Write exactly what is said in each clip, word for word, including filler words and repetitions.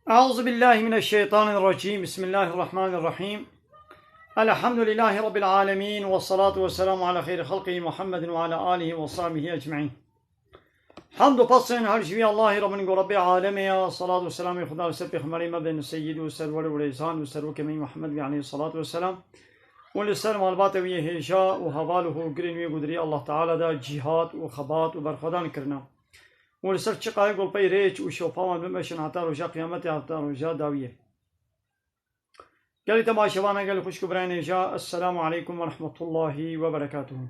أعوذ بالله من الشيطان الرجيم. بسم الله الرحمن الرحيم. الحمد لله رب العالمين، والصلاة والسلام على خير خلقه محمد وعلى آله وصحبه أجمعين. Hamd û pes ên her ji wî Allahî re bin ku Rebbê alemê ya, salat û selamê Xuda li ser pêxemberê me bin, seyyid û serwer û rêzan û serokê me Muhammed bî aleyhi salatu ve selam, û li ser malbatê wî yê hêja û heval û hogirên wî ku di rêya Allah Teala de cîhad û xebat û berxwedan kirine. Û li ser çiqayê ku li pey rêç û şopa wan bimeşin heta roja qiyametê, heta roja dawiyê. Gelî temaşevana, gelî xwişk û birayên hêja, Esselamu aleykum ve rahmetullahi ve berekatuhu.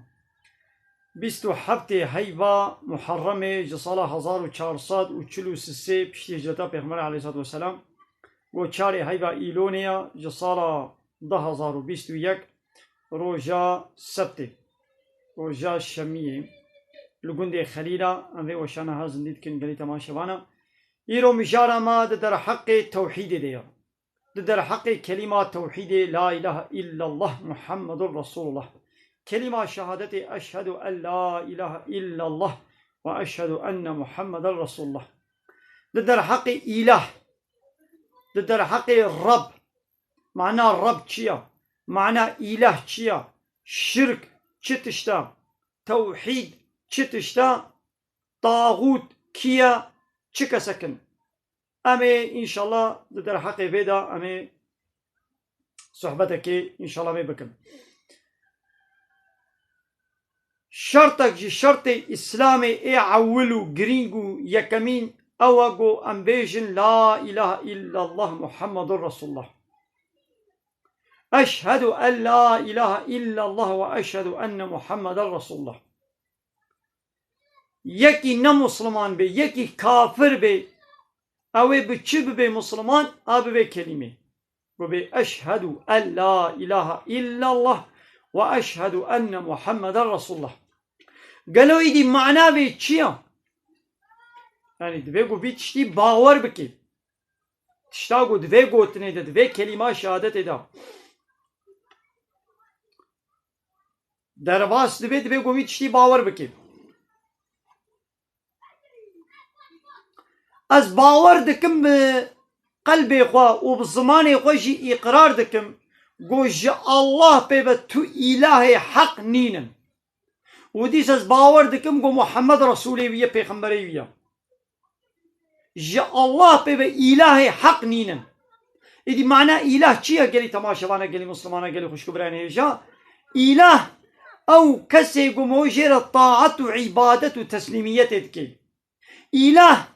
Bîst û heftê heyva Muharremê ji sala hezar û çar sed û çil û sisê piştî hicreta Pêxemberê aleyhissalatu vesselam, ku çarê heyva Îlonê ya ji sala du hezar û bîst û yek, roja sebtê, roja şemiyê, li gundê Xelîla, em vê weşana ha zindî dikin gelî temaşevana. Îro mijara me di derheqê tewhîdê de ye. Di derheqê kelîma tewhîdê, La ilahe illallah Muhammedun Resulullah, kelîma şehadetê eşhedû en la ilahe illallah ve eşhedû enne Muhammeden Resulullah, di derheqê îlah, di derheqê Reb, mana Reb çi ya? Mana îlah çi ya? Şirk çi tişt e? Tewhîd çi tişt e? Taxût kî ye? Çi kesek in? Em ê înşallah di derheqê vê de em ê sohbetekê înşallah vê bikin. Şertek ji şertê Îslamê ê ewil û girîng û yekemîn ew e ku em bêjin, La ilahe illallah Muhammedun Resulullah. Eşhedû en la ilahe illallah ve eşhedû enne Muhammeden Resulullah. Yekî ne Musliman bê, yekî kafir bê, ew ê bi çi bibê Musliman? A bibê kelîmê. Bibê eşhedû en la ilahe illallah ve eşhedû enne Muhammeden Resulullah. Gelo îdî mana vê çi ya? Yanî divê ku vî tiştî bawer bikê. Tişta ku di vê gotinê de, di vê kelîma şehadetê de derbas dibe, divê ku vî tiştî bawer bikê. Ez bawer dikim bi qelbê xwe û bi zimanê xwe jî îqrar dikim ku ji Allah pê ve tu îlahê heq nînin. Û dîsa ez bawer dikim ku Muhammed Resûlê wî ye, pêxemberê wî ye. Ji Allah pê ve îlahê heq nînin. Îdî mana îlah çi ye gelî temaşevana, gelî Muslimana, gelî xwişk û birayên hêja? Îlah ew kesê ku mo jê re taet û îbadet û teslîmiyetê dike. Îlah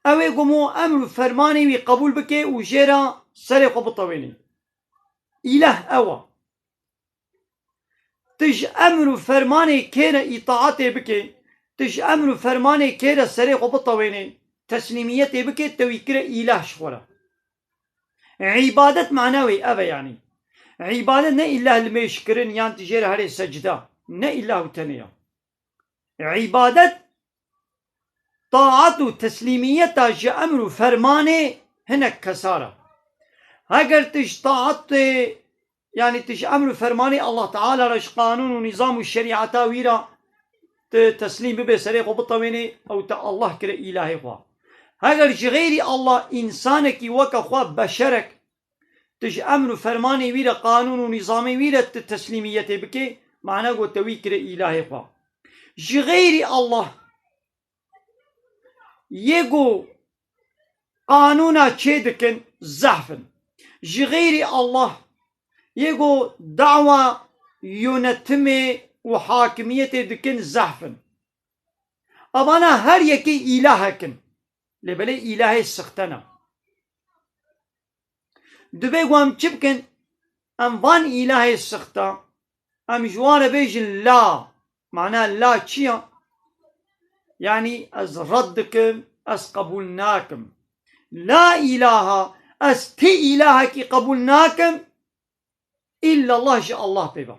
ew ê ku mo emr û fermanê wî qebûl bike û jê re serê xwe bitewêne. Îlah ew e. Tu ji emr û fermanê kê re îtaetê bikê, tu ji emr û fermanê kê re serê xwe bitewênê, teslîmiyetê bikê, te wî kire îlah ji xwe re. Îbadet mana wê ev e, yanî. Îbadet ne îlah limêj kirin yan tu jê re herê secda. Ne îlah û tenê ya. Îbadet, taat û teslîmiyeta ji emr û fermanê hinek kesar e. Heger tu ji taatê, yanî tu ji emr û fermanê Allah Teala re, ji qanûn û nîzam û şerîeta wî re tu teslîm bibê, serê xwe bitewênê, ew te Allah kire îlahê xwe. Heger ji xeyrî Allah, însanekî weke xwe, beşerek, tu ji emr û fermanê wî re, qanûn û nîzamê wî re tu teslîmiyetê bikê, mana ku te wî kire îlahê xwe. Ji xeyrî Allah, yê ku qanûna çê dikin, zehf in. Ji xeyrî Allah, yê ku dawa yönetimê û hakimiyetê dikin, zehf in. Evana her yekê îlahek in. Lê belê îlahê sixte ne. Divê ku em çi bikin? Em van îlahê sixta, em ji wan re bêjin la. Mana la çi ya? Yanî ez red dikim, ez qebûl nakim. La îlaha, ez ti îlahekî qebûl nakim, îllallah, ji Allah pê ve.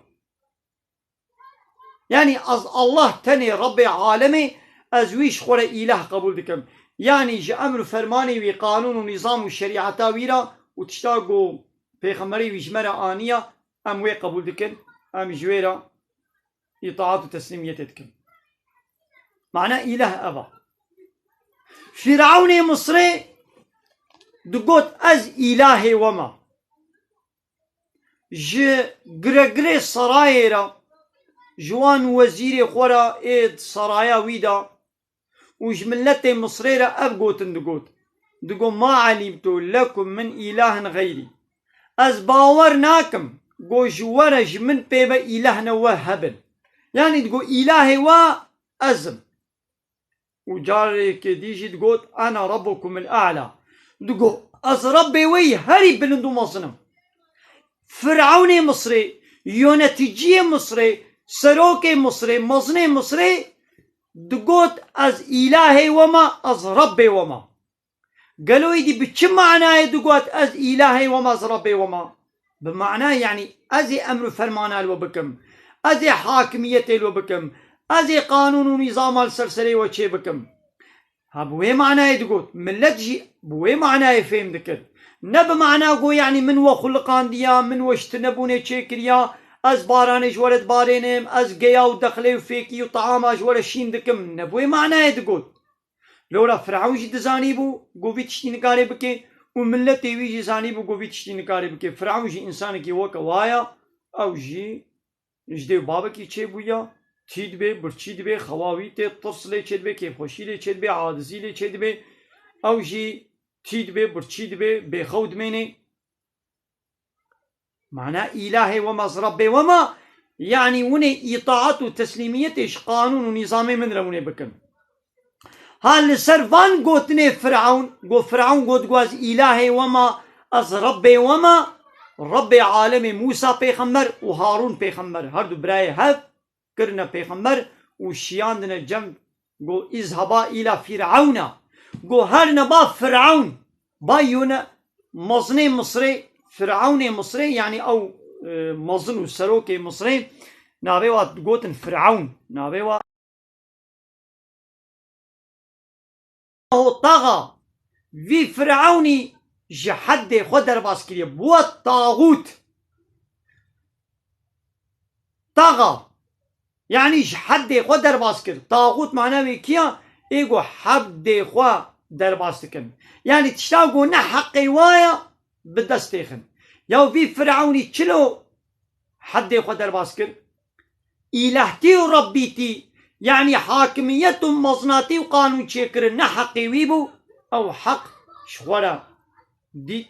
Yanî ez Allah tenê Rebbê alemê, ez wî ji xwe re îlah qebûl dikim. Yanî ji emr û fermanê wî, qanûn û nîzam û şerîeta wî re û tişta ku pêxemberê wî ji me re aniye, em wê qebûl dikin, em ji wê re îtaat û teslîmiyetê dikin. Mana îlah ev e. Fîrewnê Misrê Digot, ez îlahê we me. Ji giregirê sarayê re, ji wan wezîrê xwe re ê di saraya wî de û ji miletê Misrê re ev gotin digot. Digot, "Ma elîmtu lekum min îlahin xeyrî." Ez bawer nakim ku ji we re ji min pê ve îlehne we hebin. Yanî digot, îlahê we ez im. Û carekê dî jî digot, "Ena rabbukumul a'la." Digot, "Ez Rabbê we yî herî bilind û mezin im." Firewnê Misrê, yöneticiyê Misrê, serokê Misrê, mezinê Misrê digot, "Ez îlahê we me, ez Rabbê we me." Gelo êdî bi çi manayê digot, "Ez îlahê we me, ez Rabbê we me"? Bi manayê, yanî ez ê emr û fermana li we bikim, ez ê hakimiyetê li we bikim, ez ê qanûn û nîzama li ser serê we çê bikim. Ha, bi wê manayê digot. Milet jî bi wê manayê fêm dikir. Ne bi mana ku, yanî, min we xuliqandiya, min we ji tinebûnê çêkiriya, ez baranê ji we re dibarênim, ez geya û dexlê û fêkî û teama ji we re şîn dikim. Ne bi wê manayê digot. Lewra Firewn jî dizanîbû ku vî tiştî nikarê bike û miletê wî jî zanîbû ku vî tiştî nikarê bike. Firewn jî însanekî weke wa ya, ew jî ji dê û bavekî çêbûya, tî dibe, birçî dibe, xewa wî tê, tirs lê çêdibe, kêfxweşî lê çêdibe, acizî lê çêdibe. Ew jî tî dibe, birçî dibe, bêxew dimêne. Mana îlahê we me, ez Rebbê we me, yanî hûn ê îtaat û teslîmiyetê ji qanûn û nîzamê min re hûn ê bikin. Ha li ser van gotinê Firewn, got Firewn got, got, "Ez îlahê we me, ez Rebbê we me", Rebbê alemê Mûsa pêxember û Harûn pêxember, her du birayê hev kirine pêxember û şiyandine cem, got, "Îzheba îla Fîr'ewna." Got, "Herine ba Firewn, ba yone mezinê Misrê, Firewnê Misrê, yanî ew, e, mezin û serokê Misrê, navê wa gotin Firewn, navê wa Ho taxa, vî Firewnî ji heddê xwe derbas kiriye. Bûye taxût. Taxa. Yanî ji heddê xwe derbas kir. Taxût mana wê kiya? Ê ku heddê xwe derbas dikin. Yanî tişta ku ne heqê wa ya, bi dest têxin. Ya vî Firewnî çilo heddê xwe derbas kir? Îlehtî û rebbîtî, yanî hakimiyet û mezinatî û qanûn çêkirin ne heqê wî bû, ew heq ji xwe re dît,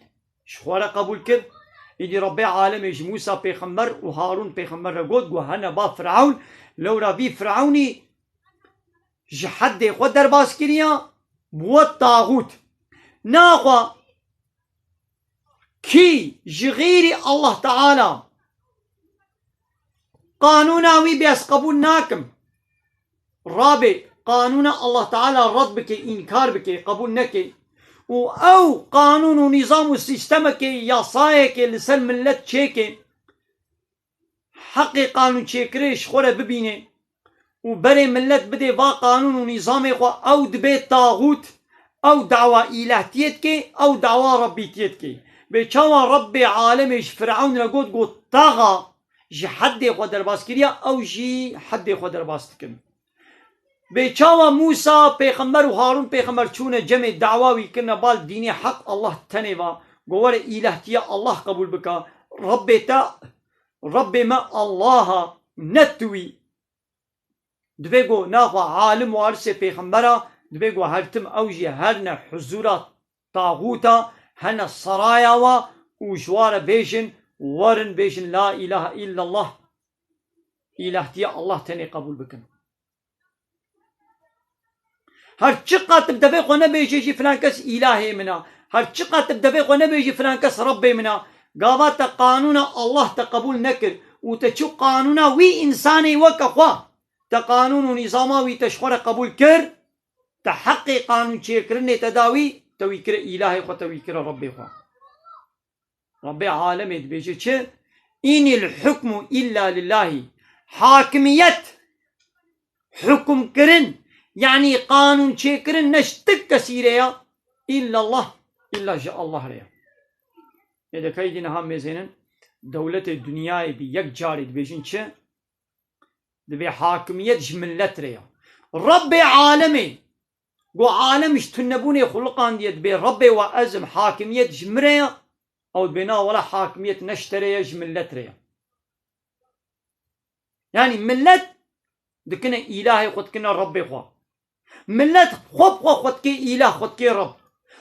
ji xwe re qebûl kir. Îdî Rebbê alemê ji Mûsa pêxember û Harûn pêxember re got, got, "Hene ba Firewn", lewra vî Firewnî ji heddê xwe derbas kiriya, bûye taxût. Naxwe kî ji xêrî Allah Teala qanûna wî bê, ez qebûl nakim. Rabe qanûna Allah Teala red bike, înkar bike, qebûl neke. Û ew qanûn û nîzam û sîstemekê, yasayekê li ser milet çêke, heqê qanûn çêkirê ji xwe re bibîne û berê milet bidê va qanûn û nîzamê xwe, ew dibe taxût, ew dawa îlehtiyê dike, ew dawa rebbîtiyê dike. Bê çawa Rebbê alemê ji Firewn re got, got, "Taxa", ji heddê xwe derbas kiriya, ew jî heddê xwe derbas dikin. Bê çawa Mûsa pêxember û Harûn pêxember çûne cemê dawa wî kirine bal dînê heq Allah tenê va, go were îlehtiya Allah qebûl bika, Rebbê te, Rebbê me Allah a, ne tu wî. Divê go naxwe alim warisê pêxembera, divê go her tim ew jî herne huzûra taxûta, hene saraya wa û ji wa re bêjin, werin bêjin, "La ilahe illallah", îlahtiya Allah tenê qebûl bikin. Her çiqat bi devê xwe nebêjê jî filan kes îlahê min a, her çiqat bi devê xwe nebêjî filan kes Rebbê min a, gava te qanûna Allah te qebûl nekir û te çû qanûna wî însanê weke xwe, te qanûn û nîzama wî te ji xwe re qebûl kir, te heqê qanûn çêkirinê te da wî, te wî kire îlahê xwe, te wî kire Rebbê xwe. Rebbê alemê dibêje çi? "Înil hukmu illa lillahî." Hakimiyet, hukumkirin, yanî qanûn çêkirin ne ji ti kesî re ya, illallah, illa ji Allah re ya. Ê de key dî niha mêzênin dewletê dinyayê bî yek carê dibêjin çi? Divê hakimiyet ji millet re ya. Rebbê alemê Go alem ji tunebûnê xuliqandiye, dibê Rebbê we ez im, hakimiyet ji min re ye, ew dibê na wela hakimiyet ne ji te re ye, ji milet re ye. Yanî milet dikine îlahê xwe, dikine Rebbê xwe. Milet xwe bi xwe, xwe dike îlah, xwe dike Reb.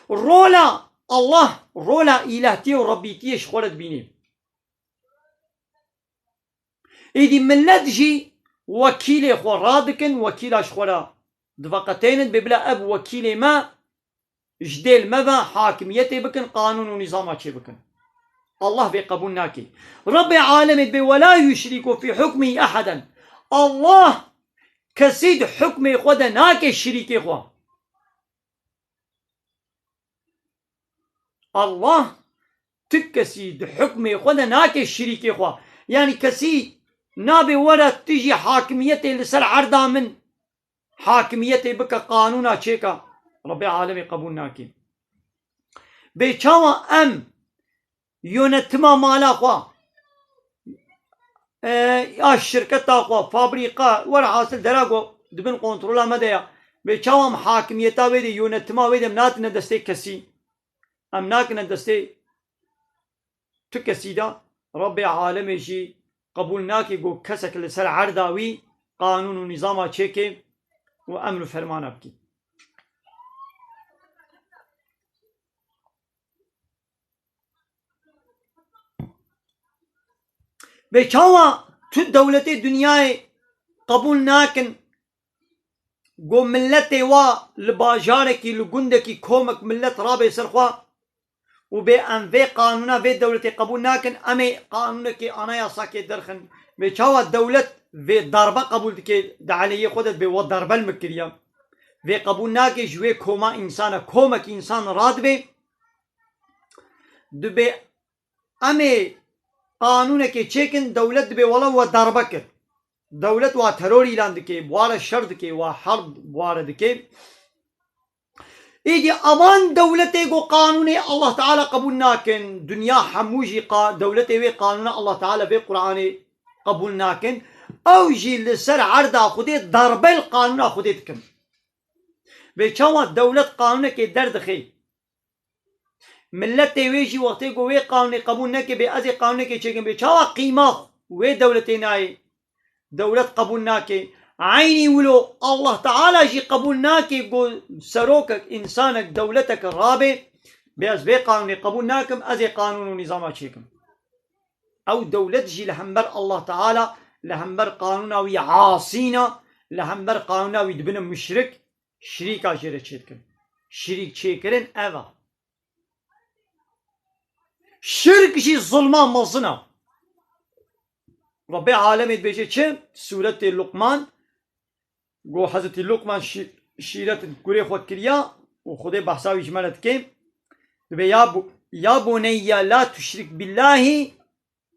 Rola Allah, rola îlahtiyê û Rebbîtiyê ji xwe re dibînê. Êdî milet jî wekîlê xwe radikin, wekîla ji xwe re diveqetênin, dibê bila ev wekîlê me ji dêl me ve hakimiyetê bikin, qanûn û nîzama çê bikin. Allah vê qebûl nake. Rebbê alemê dibê, "Ve la yuşriku fî hukmî eheden." Allah kesî di hukmê xwe de nake şirîkê xwe. Allah tu kesî di hukmê xwe de nake şirîkê xwe. Yanî kesî nabê were tu jî hakimiyetê li ser erda min hakimiyetê bike, qanûna çêka. Rebbê alemê qebûl nake. Bê çawa em yönetima mala xwe, e, ya şirketa xwe, fabrîka, werhasil dera ku di bin kontrola me de ya. Bê çawa em hakimiyeta wê de, yönetima wê de em natine destê kesî. Em nakine destê tu kesî de. Rebbê alemê jî qebûl nake ku kesek li ser erda wî qanûn û nîzama çêke û emr û fermana bike. Bê çawa tu dewletê dinyayê qebûl nakin, ku miletê wa li bajarekî, li gundekî komek milet rabe ser xwe û bê em vê qanûna vê dewletê qebûl nakin, em ê qanûnekê, anayasakê derxin. Bê çawa dewlet vê darbe qebûl dike, di eleyê xwe de dibê we darbe li min kiriye. Vê qebûl nake ji wê koma însan e, komek însan radibe, dibê em ê qanûnekê çêkin, dewlet dibê wela we darbe kir. Dewlet wa teror îlan dike, bi wa re şer dike, wa herb bi wa re dike. Êdî evan dewletê ku qanûnê Allah Teala qebûl nakin, dinya hemû jî qa-, dewletê wê qanûna Allah Teala vê Qur'anê qebûl nakin, ew jî li ser erda Xwedê darbe li qanûna Xwedê dikin. Bê çawa dewlet qanûnekê derdixe, miletê wê jî wextê ku wê qanûnê qebûl neke, bê ez ê qanûnekê çêkim, bê çawa qîma wê dewletê nayê? Dewlet qebûl nake. Eynî wilo Allah Teala jî qebûl nake ku serokek, însanek, dewletek rabe, bê ez vê qanûnê qebûl nakim, ez ê qanûn û nîzama çêkim. Ew dewlet jî li hember Allah Teala, li hember qanûna wî asîna, li hember qanûna wî dibine muşrik, şirîka jê re çêdikin. Şirîk çêkirin ev e. Şirk jî zulma mezin e. Rebbê alemê dibêje çi? Sûretê Luqman, ku Hezretî Luqman şî-, şîret kurê xwe kiriya û Xwedê behsa wî ji me re dike. Dibê, "Ya bu-, ya buneyye la tuşrik billahî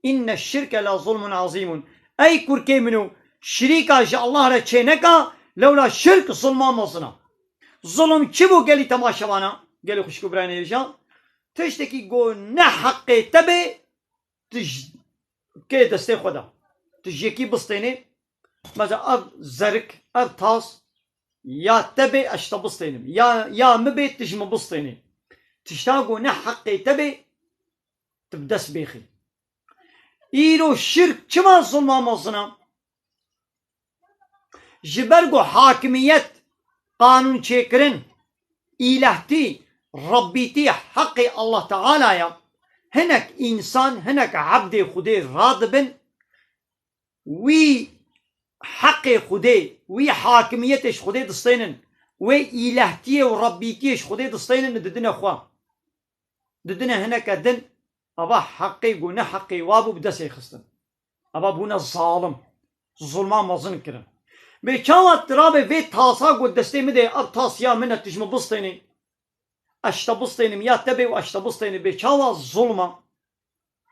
inne şirke la zulmun azîmun." Ey kurkê min û şirîka ji Allah re çê neka, lewla şirk zulma mezin e. Zulm çi bû gelî temaşevana? Gelî xwişk û birayên hêja, tiştekî ku ne heqê te bê, tu ji kê destê xwe de. Tu ji yekî bistênê, mesela ev zerik, ev tas, ya te bê ez ji te bistênim. Ya, ya min bê tu ji min bistênê. Tişta ku ne heqê te bê, tu bi dest bêxî. Îro şirk çima zilma mezin e? Ji ber ku hakimiyet, qanûn çêkirin, îlehtî, rebbîtî heqê Allah Teala ye. Hinek însan, hinek ebdê Xwedê radibin, wî heqê Xwedê, wî hakimiyetê ji Xwedê distênin, wê îlehtiyê û rebbîtiyê ji Xwedê distênin û didine xwe. Didine hineke din, ava heqê ku ne heqê wa bû bi destê xistin. Ava bûne zalim. Zulma mezin kirin. Bê çawa tu rabê vê tasa ku destê min de, ev tas ya min e, tu ji min bistênî. Ez ji te bistênim, ya te bê û ez ji te bistênim. Bê çawa zulma?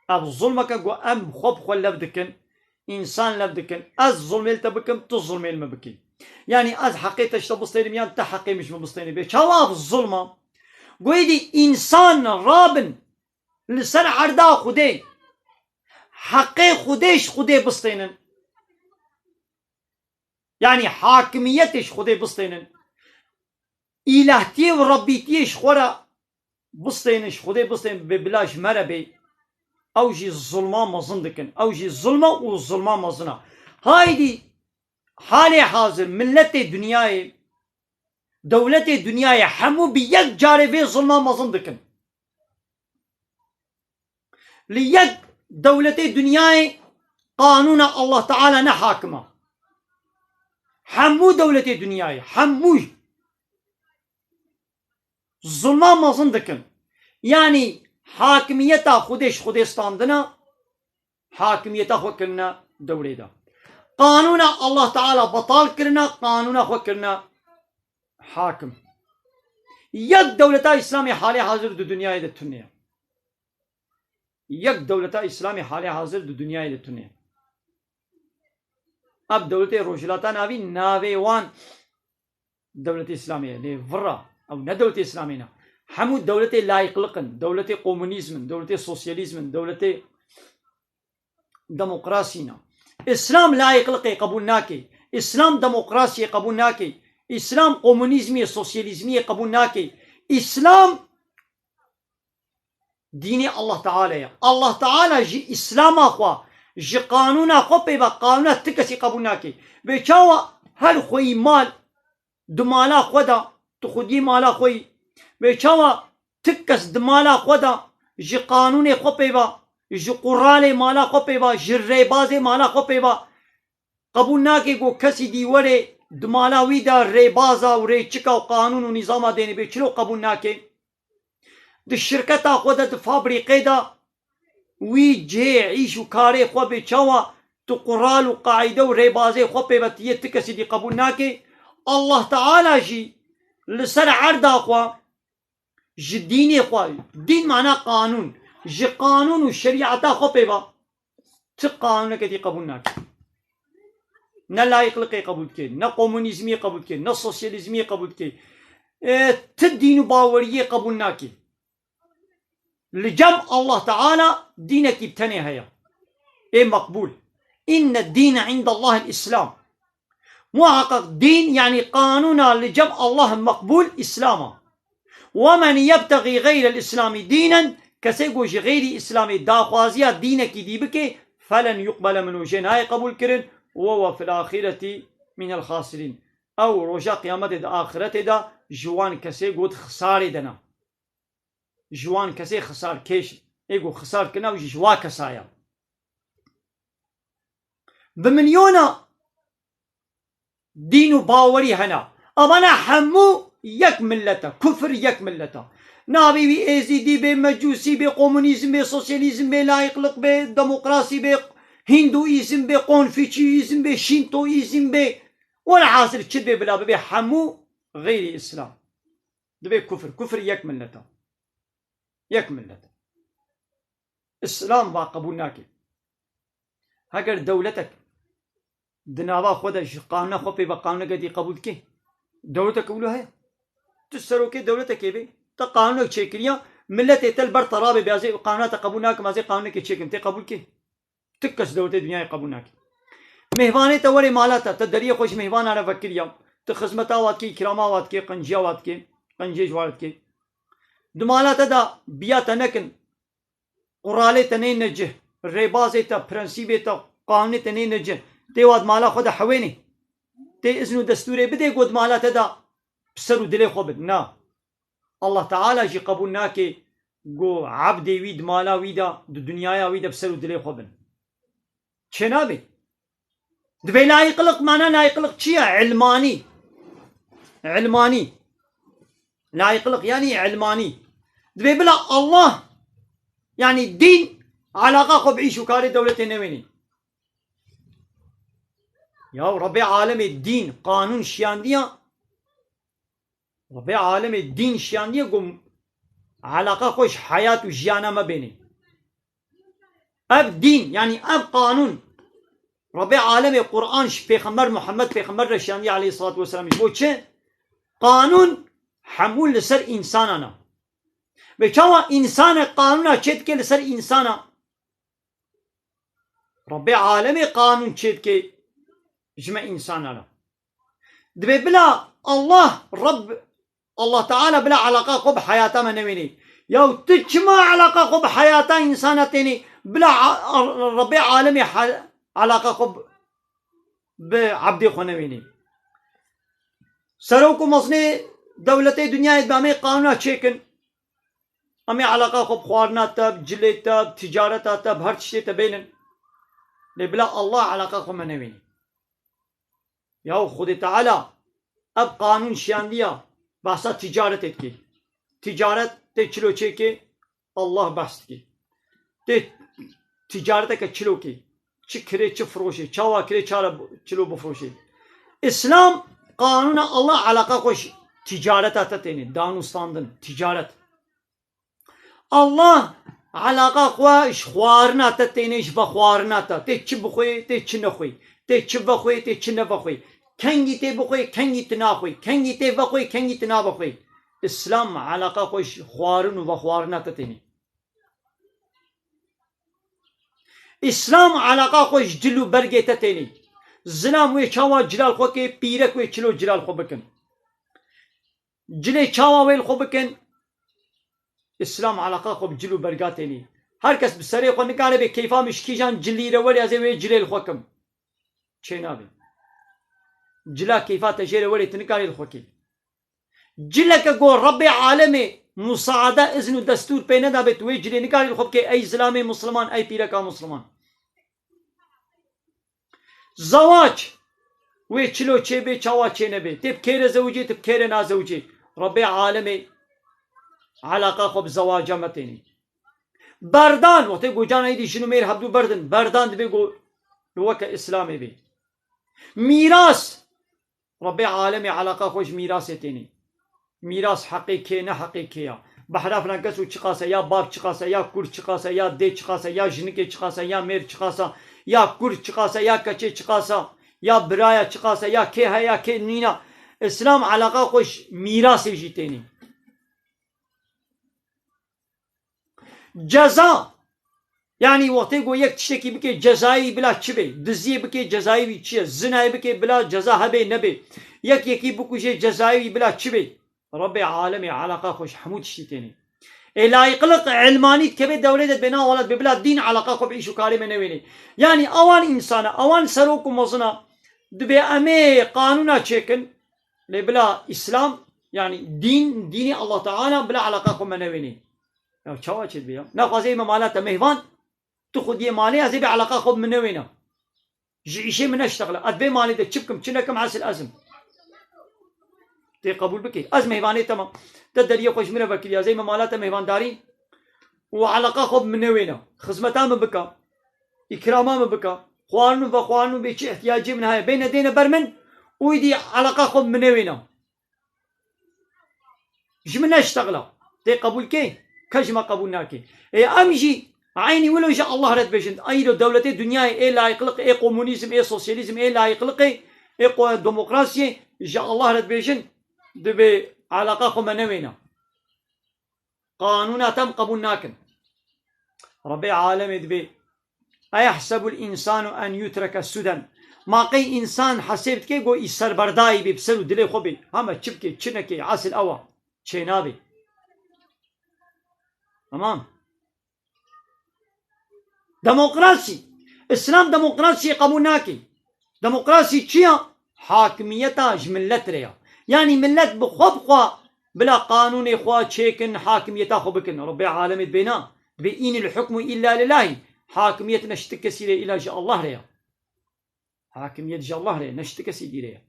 Ev zulmeke ku em xwe bi xwe lev dikin, însan lev dikin. Ez zulmê li te bikim, tu zulmê li min bikî. Yanî ez heqê te ji te bistênim, yan te heqê min ji min bistênî. Bê çawa ev zulma? Goyê dî însan rabin li ser erda Xwedê, heqê Xwedê ji Xwedê bistênin. Yanî hakimiyetê ji Xwedê bistênin. îlahtiyê û rebbîtiyê ji xwe re bistênin, ji Xwedê bistênin, bê bila ji me re bê, ew jî zulma mezin dikin. Ew jî zulma û zulma mezin a. Haydî halê hazir miletê dinyayê, dewletê dinyayê hemû bi yek carê vê zulma mezin dikin. Li yek dewletê dinyayê qanûna Allah Teala ne hakim a. Hemû dewletê dinyayê, hemû zulma mezin dikin. Yanî hakimiyeta Xwedê ji Xwedê standina, hakimiyeta xwe kirine dewrê de. Qanûna Allah Teala betal kirine, qanûna xwe kirine hakim. Yek dewleta Îslamê halê hazir di dinyayê de tune ye. Yek dewleta Îslamê halê hazir di dinyayê de tune ye. Ev dewletê Rojhilata Navîn navê wan dewletê Îslamê ye. Lê vira, ew ne dewletê Îslamê ne. Hemû dewletê layîqliq in, dewletê komunîzm in, dewletê sosyalîzm in, dewletê demokrasî ne. Îslam layîqliqê qebûl nake. Îslam demokrasiyê qebûl nake. Îslam komunîzmiyê, sosyalîzmiyê qebûl nake. Îslam dînê Allah Teala ye. Allah Teala ji Îslama xwe, ji qanûna xwe pê ve qanûna ti kesî qebûl nake. Bê çawa her xweyî mal di mala xwe de, tu xwediyê mala xwe yî. Bê çawa ti kes di mala xwe de ji qanûnê xwe pê ve, ji quralê mala xwe pê ve, ji rêbazê mala xwe pê ve qebûl nake ku kesî dî were di mala wî de rêbaza û rêçika û qanûn û nîzama dêne bê çilo qebûl nake? Di şirketa xwe de, di fabrîqê de, wî cihê îş û karê xwe bê çawa tu qural û qaîde û rêbazê xwe pê ve tu yê ti kesî dî qebûl nake? Allah Teala jî li ser erda xwe ji dînê xwe, dîn mana qanûn, ji qanûn û şerîeta xwe pê ve ti qanûneke dî qebûl nake. Ne layîqliqê qebûl dike, ne komunîzmiyê qebûl dike, ne sosyalîzmiyê qebûl dike. E, ti dîn û baweriyê qebûl nake. Li cem Allah Teala dînekî bi tenê heye. Ê meqbûl. Inne dîne indallahil Îslam. Muhaqqaq dîn, yanî qanûna li cem Allah meqbûl Îslam a. Ve men yebtexî xeyrel Îslamî dînen, kesê ku ji xeyrî Îslamê daxwaziya dînekî dî bike, felen yuqbele minhu, jê nayê qebûl kirin, ve huve fil axîretî minel xasirîn. Ew roja qiyametê di axiretê de ji wan kesê ku di xisarê de ne. Ji wan kesê xisarkêş in. Ê ku xisar kirine ew jî ji wa kesa ye. Bi milyona dîn û bawerî hene. Evana hemû yek millet e. Kufir yek millet e. Navê wî êzîdî bê, mecûsî bê, komunîzm bê, sosyalîzm bê, layîqliq bê, demokrasî bê, hîndûîzm bê, konfûçyîzm bê, şîntoîzm bê. Welhasil çi dibê bila bibê hemû xeyrî Îslam. Dibê kufir. Kufir yek millet e. Yek millet. Îslam va qebûl nake. Heger dewletek di nava xwe de ji qanûna xwe pê ve qanûneke dî qebûl dike, dewletek wilo heye. Tu serokê dewletekê bê, te qanûnek çêkiriya, miletê te li ber te rabê bê, ez ê qanûna te qebûl nakim, ez ê qanûnekê çêkim, tê qebûl kê? Ti kes dewletê dinyayê qebûl nake. Mêhvanê te were mala te, te deriyê xwe ji mêhvana re vekiriya. Tu xizmeta wa dikê, îkrama wa dikê, qenciya wa dikê, qenciyê ji wa re dikê. Di mala te de biya te nekin, quralê te neyne cih, rêbazê te, prensîbê te, qanûnê te neyne cih. Tê wa di mala xwe de hewênê. Tê izn û destûrê bidê ku di mala te de bi ser û dilê xwe bin. Na. Allah Teala jî qebûl nake ku ebdê wî di mala wî de, di dinyaya wî de bi ser û dilê xwe bin. Çênabe. Divê layîqliq, mana layîqliq çi ye? Ilmanî. Ilmanî. Layîqliq yanî ilmanî. Divê bila Allah, yanî dîn, alaqa xwe bi îş û karê dewletê newênî. Ya Rebbê alemê dîn, qanûn şiyandiya, Rebbê alemê dîn şiyandiye ku alaqa xwe ji heyat û jiyana me bênê. Ev dîn, yanî ev qanûn, Rebbê alemê Qur'an ji Pêxember Muhammed Pêxember re şiyandiye aleyhissalatu vesselam. Ji bo çi? Qanûn hemû li ser însanan e. Bê çawa însanek qanûna çêdike li ser însana? Rebbê alemê qanûn çêdike ji me însanan re. Divê bila Allah, Reb, Allah Teala bila eleqa xwe bi heyata me newênê. Yaw tu çima eleqa xwe bi heyata însana tênê? Bila a-, a-, Rebbê alemê he-, eleqa xwe bi, bi ebdê xwe newênê. Serok û mezinê dewletê dinyayê dibê em ê qanûna çêkin. Em ê eleqa xwe bi xwarina te, bi cilê te, bi ticareta te, bi her tiştê te bênin. Lê bila Allah eleqa xwe me newênê. Yaw Xwedê Teala ev qanûn şiyandiya behsa ticaretê dike. Ticaret tê çilo çêkê, Allah behs dike. Tê ticareteke çilo kê. Çi kirê, çi firoşê, çawa kirê, çara çilo bifiroşê. Îslam qanûna Allah eleqa xwe ji ticareta te tênê, danûstandin, ticaret. Allah eleqa xwe ji xwarina te tênê, ji vexwarina te. Tê çi bixwê, tê çi nexwê. Tê çi vexwê, tê çi nevexwê. Kengî tê bixwê, kengî tu naxwê. Kengî tê vexwê, kengî tu navexwê. Îslam eleqa xwe ji xwarin û vexwarina te tênê. Îslam eleqa xwe ji cil û bergê te tênê. Zilam wê çawa cilal xwe kê, pîrek wê çilo cilal xwe bikin. Cilê çawa wê li xwe bikin? Îslam eleqa xwe bi cil û berga tênê. Her kes bi serê xwe nikare bê keyfa min ji kîjan cilî re were ez ê wê cilê li xwe kim. Çênabe. Cila keyfa te jê re were tu nikarî li xwe kê. Cileke ku Rebbê alemê musaade, izn û destûr pê nedabe tu wê cilê nikarî li xwe bikê, ey zilamê musliman, ey pîreka musliman. Zewac wê çilo çêbê, çawa çênebê. Tê bi kê re zewicê, tu bi kê re nazewicê. Rebbê alemê eleqa xwe bi zewaca me tênê. Berdan, wextê ku cana êdî jin û mêr hevdû berdin, berdan dibê ku li weke Îslamê bê. Mîras, Rebbê alemê eleqa xwe ji mîrasê tênê. Mîras heqê kê, ne heqê kê ya. Behra filan kes û çiqas e, ya bab çiqas e, ya kur çiqas e, ya dê çiqas e, ya jinikê çiqas e, ya mêr çiqas e, ya kur çiqas e, ya keçê çiqas e, ya biraya çiqas e, ya kê heye, ya kê nîna. Îslam eleqa xwe ji mîrasê jî tênê. Ceza. Yanî wextê ku yek tiştekî bike cezayî bila çi be? Diziyê bike cezayî wî çi ye? Zinayê bike bila ceza hebe nebe? Yek yekî bikuje cezayî wî bila çi be? Rebbê alemê eleqa xwe ji hemû tiştî tênê. Ê layiqliq ilmanî dikeve dewlê de dibê na welat be bila dîn eleqa xwe bi îş û karê me newênê. Yanî awan însana, awan serok û mezina dibê em ê qanûna çêkin. Lê bila Îslam, yanî dîn, dînê Allah Teala bila eleqa xwe me newênê. Ya çawa çê dibe ya? Naxwazê me mala te mêvan, tu xwediyê malê ez ê bê eleqa xwe bi min newêna. Ji îşê min neştexile. Ez bê malê de çi bikim, çi nekim, esil ez im. Tê qebûl bikê. Ez mêvanê te me. Te deriyê xwe ji min re vekiriya. Ez ê me mala te mêvandarî û eleqa xwe bi min newêna. Xizmeta min bika. Îkrama min bika. Xwarin û vexwarin û bê çi ihtiyacê min heye. Bêne dêne ber min û îdî eleqa xwe bi min newêna. Ji min neştexila. Tê qebûl kê? Kes ji me qebûl nake. Ê em jî eynî wilo ji Allah re dibêjin. Eyro dewletê dinyayê ê layiqliqê, ê komunîzm, ê sosyalîzm, ê layiqliqê, ê ko-, demokrasiyê ji Allah re dibêjin. Dibê eleqa xwe me newêna. Qanûna te em qebûl nakin. Rebbê alemê dibê, "Eyehsebul însanu en yutreke sudan." Ma qey însan hesêb dike ku î serberdayî bê, bi ser û dilê xwe bê. Heme çi bike, çi neke, esil ew e. Çênabê. Tamam. Demokrasî. Îslam demokrasiyê qebûl nake. Demokrasî çi ya? Hakimiyeta ji millet re ya. Yanî millet bi xwe bi xwe bila qanûnê xwe çêkin, hakimiyeta xwe bikin. Rebbê alemê dibê na. Dibê, "Înil hukmu îlla lillahî." Hakimiyet ne ji ti kesî re, îlla ji Allah re ya. Hakimiyet ji Allah re, ne ji ti kesî dî re ya.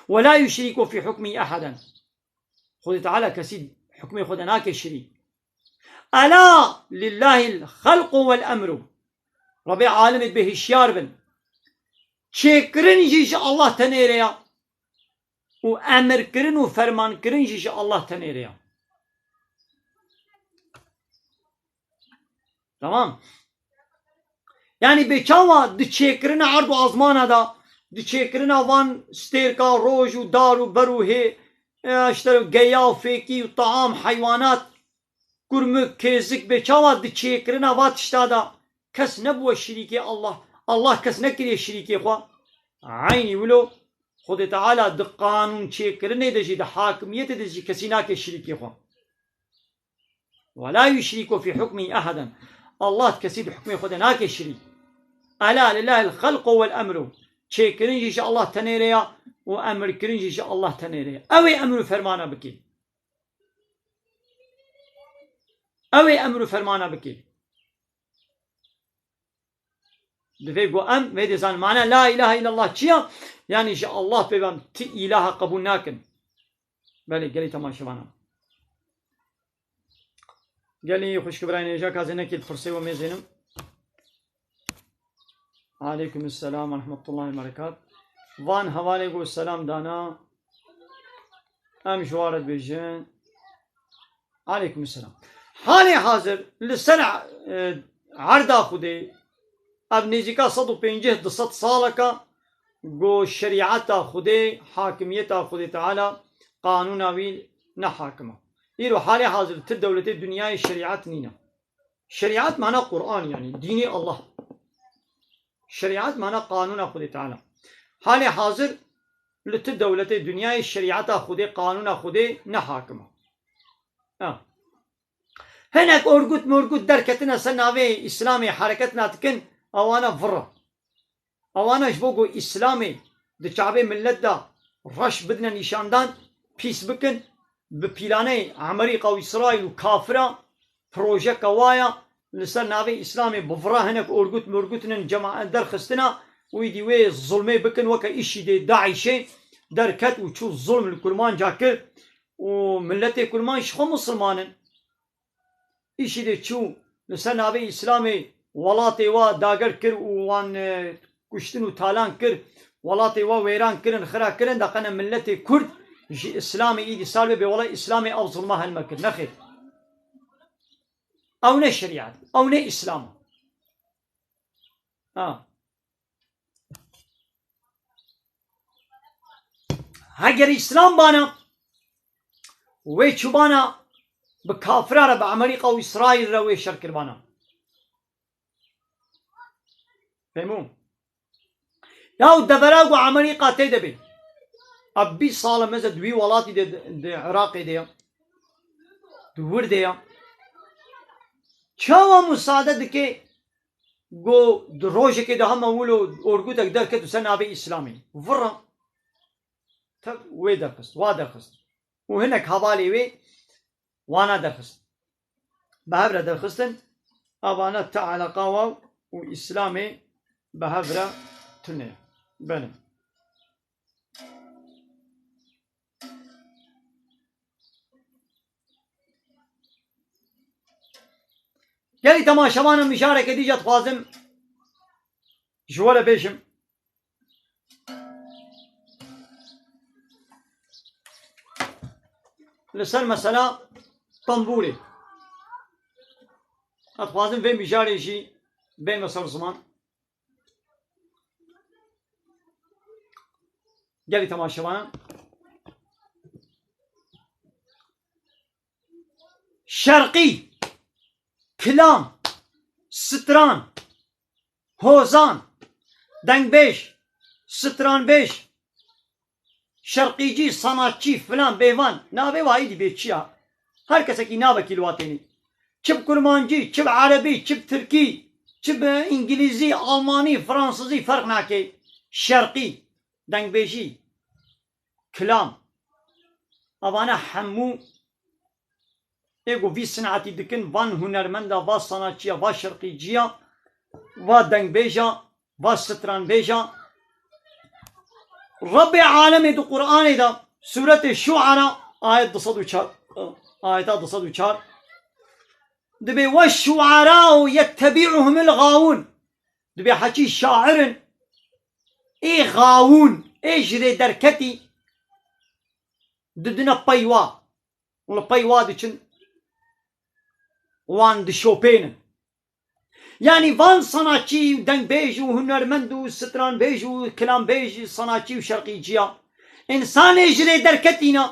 "Ve la yuşrîku fî hukmî ehaden." Xwedê Teala kesî hukmê xwe de nake şirîk. "Ela lillahil xelqu vel emru." Rebê alemê dibê hişyar bin. Çêkirin jî ji Allah tenê re ya. Û emirkirin û fermankirin jî ji Allah tenê re ya. Tamam. Yanî bê çawa di çêkirina erd û azmana de, di çêkirina van stêrka, roj û dar û ber û hê, e, işte geya û fêkî û taam, heywanat, kurmik, kêzik, bê çawa di çêkirina va tişta de kes nebûwe şirîkê Allah, Allah kes nekiriye şirîkê xwe. Eynî wilo Xwedê Teala di qanûn çêkirinê de jî, di hakimiyetê de jî kesî nake şirîkê xwe. "Ve la yuşriku fî hukmî ehaden." Allah kesî di hukmê xwe de nake şirîk. "Ela lillahil xelqu vel emru." Çêkirin jî ji Allah tenê re ya û emirkirin jî ji Allah tenê re ya. Ew ê emr û fermana bike. Ew ê emr û fermana bike. Divê ku em vê dê zanin. Mana la ilahe illallah çi ya? Yanî ji Allah pê ve em ti îlaha qebûl nakin. Belê, gelî temaşevana. Gelî xwişk birayên hêja ka zênekê pirsê we mêzênim. Aleykum selam ve rahmetullahi ve berekat. Van hevalê ku selam dana. Em ji wa re dibêjin. Aleykum selam. Halê hazir li ser, e, erda Xwedê, ev nêzîka sed û pêncî du sed saleka ku şerîeta Xwedê, hakimiyeta Xwedê Teala, qanûna wî ne hakim e. Îro halê hazir ti dewletê dinyayê şerîet nîne. Şerîet mana Qur'an, yanî dînê Allah. Şerîet mana qanûna Xwedê Teala. Halê hazir li ti dewletê dinyayê şerîeta Xwedê, qanûna Xwedê ne hakim e. Ha. Hinek orgut morgut derketine ser navê Îslamê hereketna dikin, ewana vir e. Ewana ji bo ku Îslamê di çavê millet de reş bidine nîşandan, pîs bikin, bi pîlaneyê Emerîka û Îsraîl û kafira, projeka wa ya, li ser navê Îslamê bi vira hinek orgut morgutinin cemaet derxistina û îdî wê zulmê bikin, weke îşîdê DAIŞê derket û çû zulm li Kurmanca kir û milletê Kurmanc ji xwe misilman in. Îşîdê çû li ser navê Îslamê welatê wa dager kir û wan, e, kuştin û talan kir, welatê wa wêran kirin, xira kirin, da qene milletê Kurd ji Îslamê îdî sar be, bê wela Îslamê ev zulma helme kir. Nexêr. Ew ne şerîet, ew ne Îslam. Ha. Heger Îslam bana, wê çûbana bi kafira re, bi Emerîka û Îsraîl re wê şer kiribana. Fehmû? Ya û devera ku Emerîka tê de be. Ev bîst sal e meze di wî welatî de, di Iraqê de ya. Di wir de ya. Çawa musade dike ku di rojekê de hema wilo orgutek derket û ser navê Îslamê. Vira. Tev wê derxist, wa derxist. Û hinek hevalê wê wana derxist. Bi hev re derxistin, avana ti eleqa wa û Îslamê bi hev re tune. Belê. Gelî temaşevanan, mijareke dî jî dixwazim ji we re bêjim. Li ser mesela tembûrê. Ez dixwazim vê mijarê jî bême ser ziman. Gelî temaşevanan. Şerqî, kilam, stran, hozan, dengbêj, stranbêj, şerqîcî, sanatçî, filan, bêvan, navê wa êdî bê çi ya? Her kesekî navekî li wa tênê. Çi bi kurmancî, çi bi erebî, çi bi tirkî, çi bi îngilîzî, almanî, fransizî ferq nake. Şerqî, dengbêjî, kilam. Evane hemû ê ku vî sinetî dikin, van hunermenda, va sanatçiya, va şerqîciya, va dengbêja, va stranbêja. Rebbê alemê di Qur'anê de, sûretê Şuara, ayet du sed û çar, ayeta du sed û çar, dibê, "Ve şuarau yettebi'uhumul gawun." Dibê heçî şair in, ê gawûn, ê ji rê derketî, didine pey wa. Û li pey wa diçin, wan dişopênin. Yanî van sanatçî, dengbêj û hunermend û stranbêj û kilambêj, sanatçî û şerqîciya, însanê ji rê derketî ne,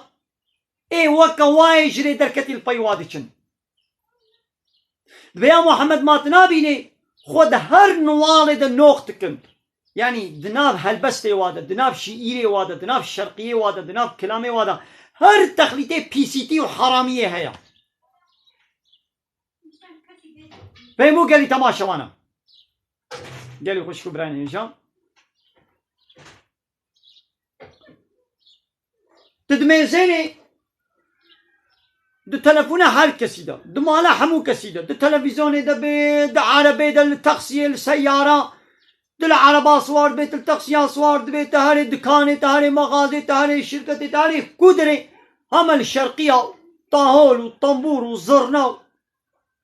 ê weke wa yê ji rê derketî li pey wa diçin. Dibê ya Muhammed ma tu nabînî, xwe di her niwalê de nox dikin. Yanî di nav helbestê wa de, di nav şiîrê wa de, di nav şerqiyê wa de, di nav kilamê wa de her texlîtê pîsîtî û heramiyê heye. Peymo gelî temaşewana. Gelî xwişk û birayên hêja. Di dimêzênê, di telefona her kesî de, di mala hemû kesî de, di televîzyonê de bê, di erebê de, li taksiyê, li seyara, di li ereba siwar dibê, tu li taksiya siwar dibê, te herê dikanê, te herê mexazê, te herê şirketê, te herê ku dirê, heme li şerqiya tahol û tembûr û zirna û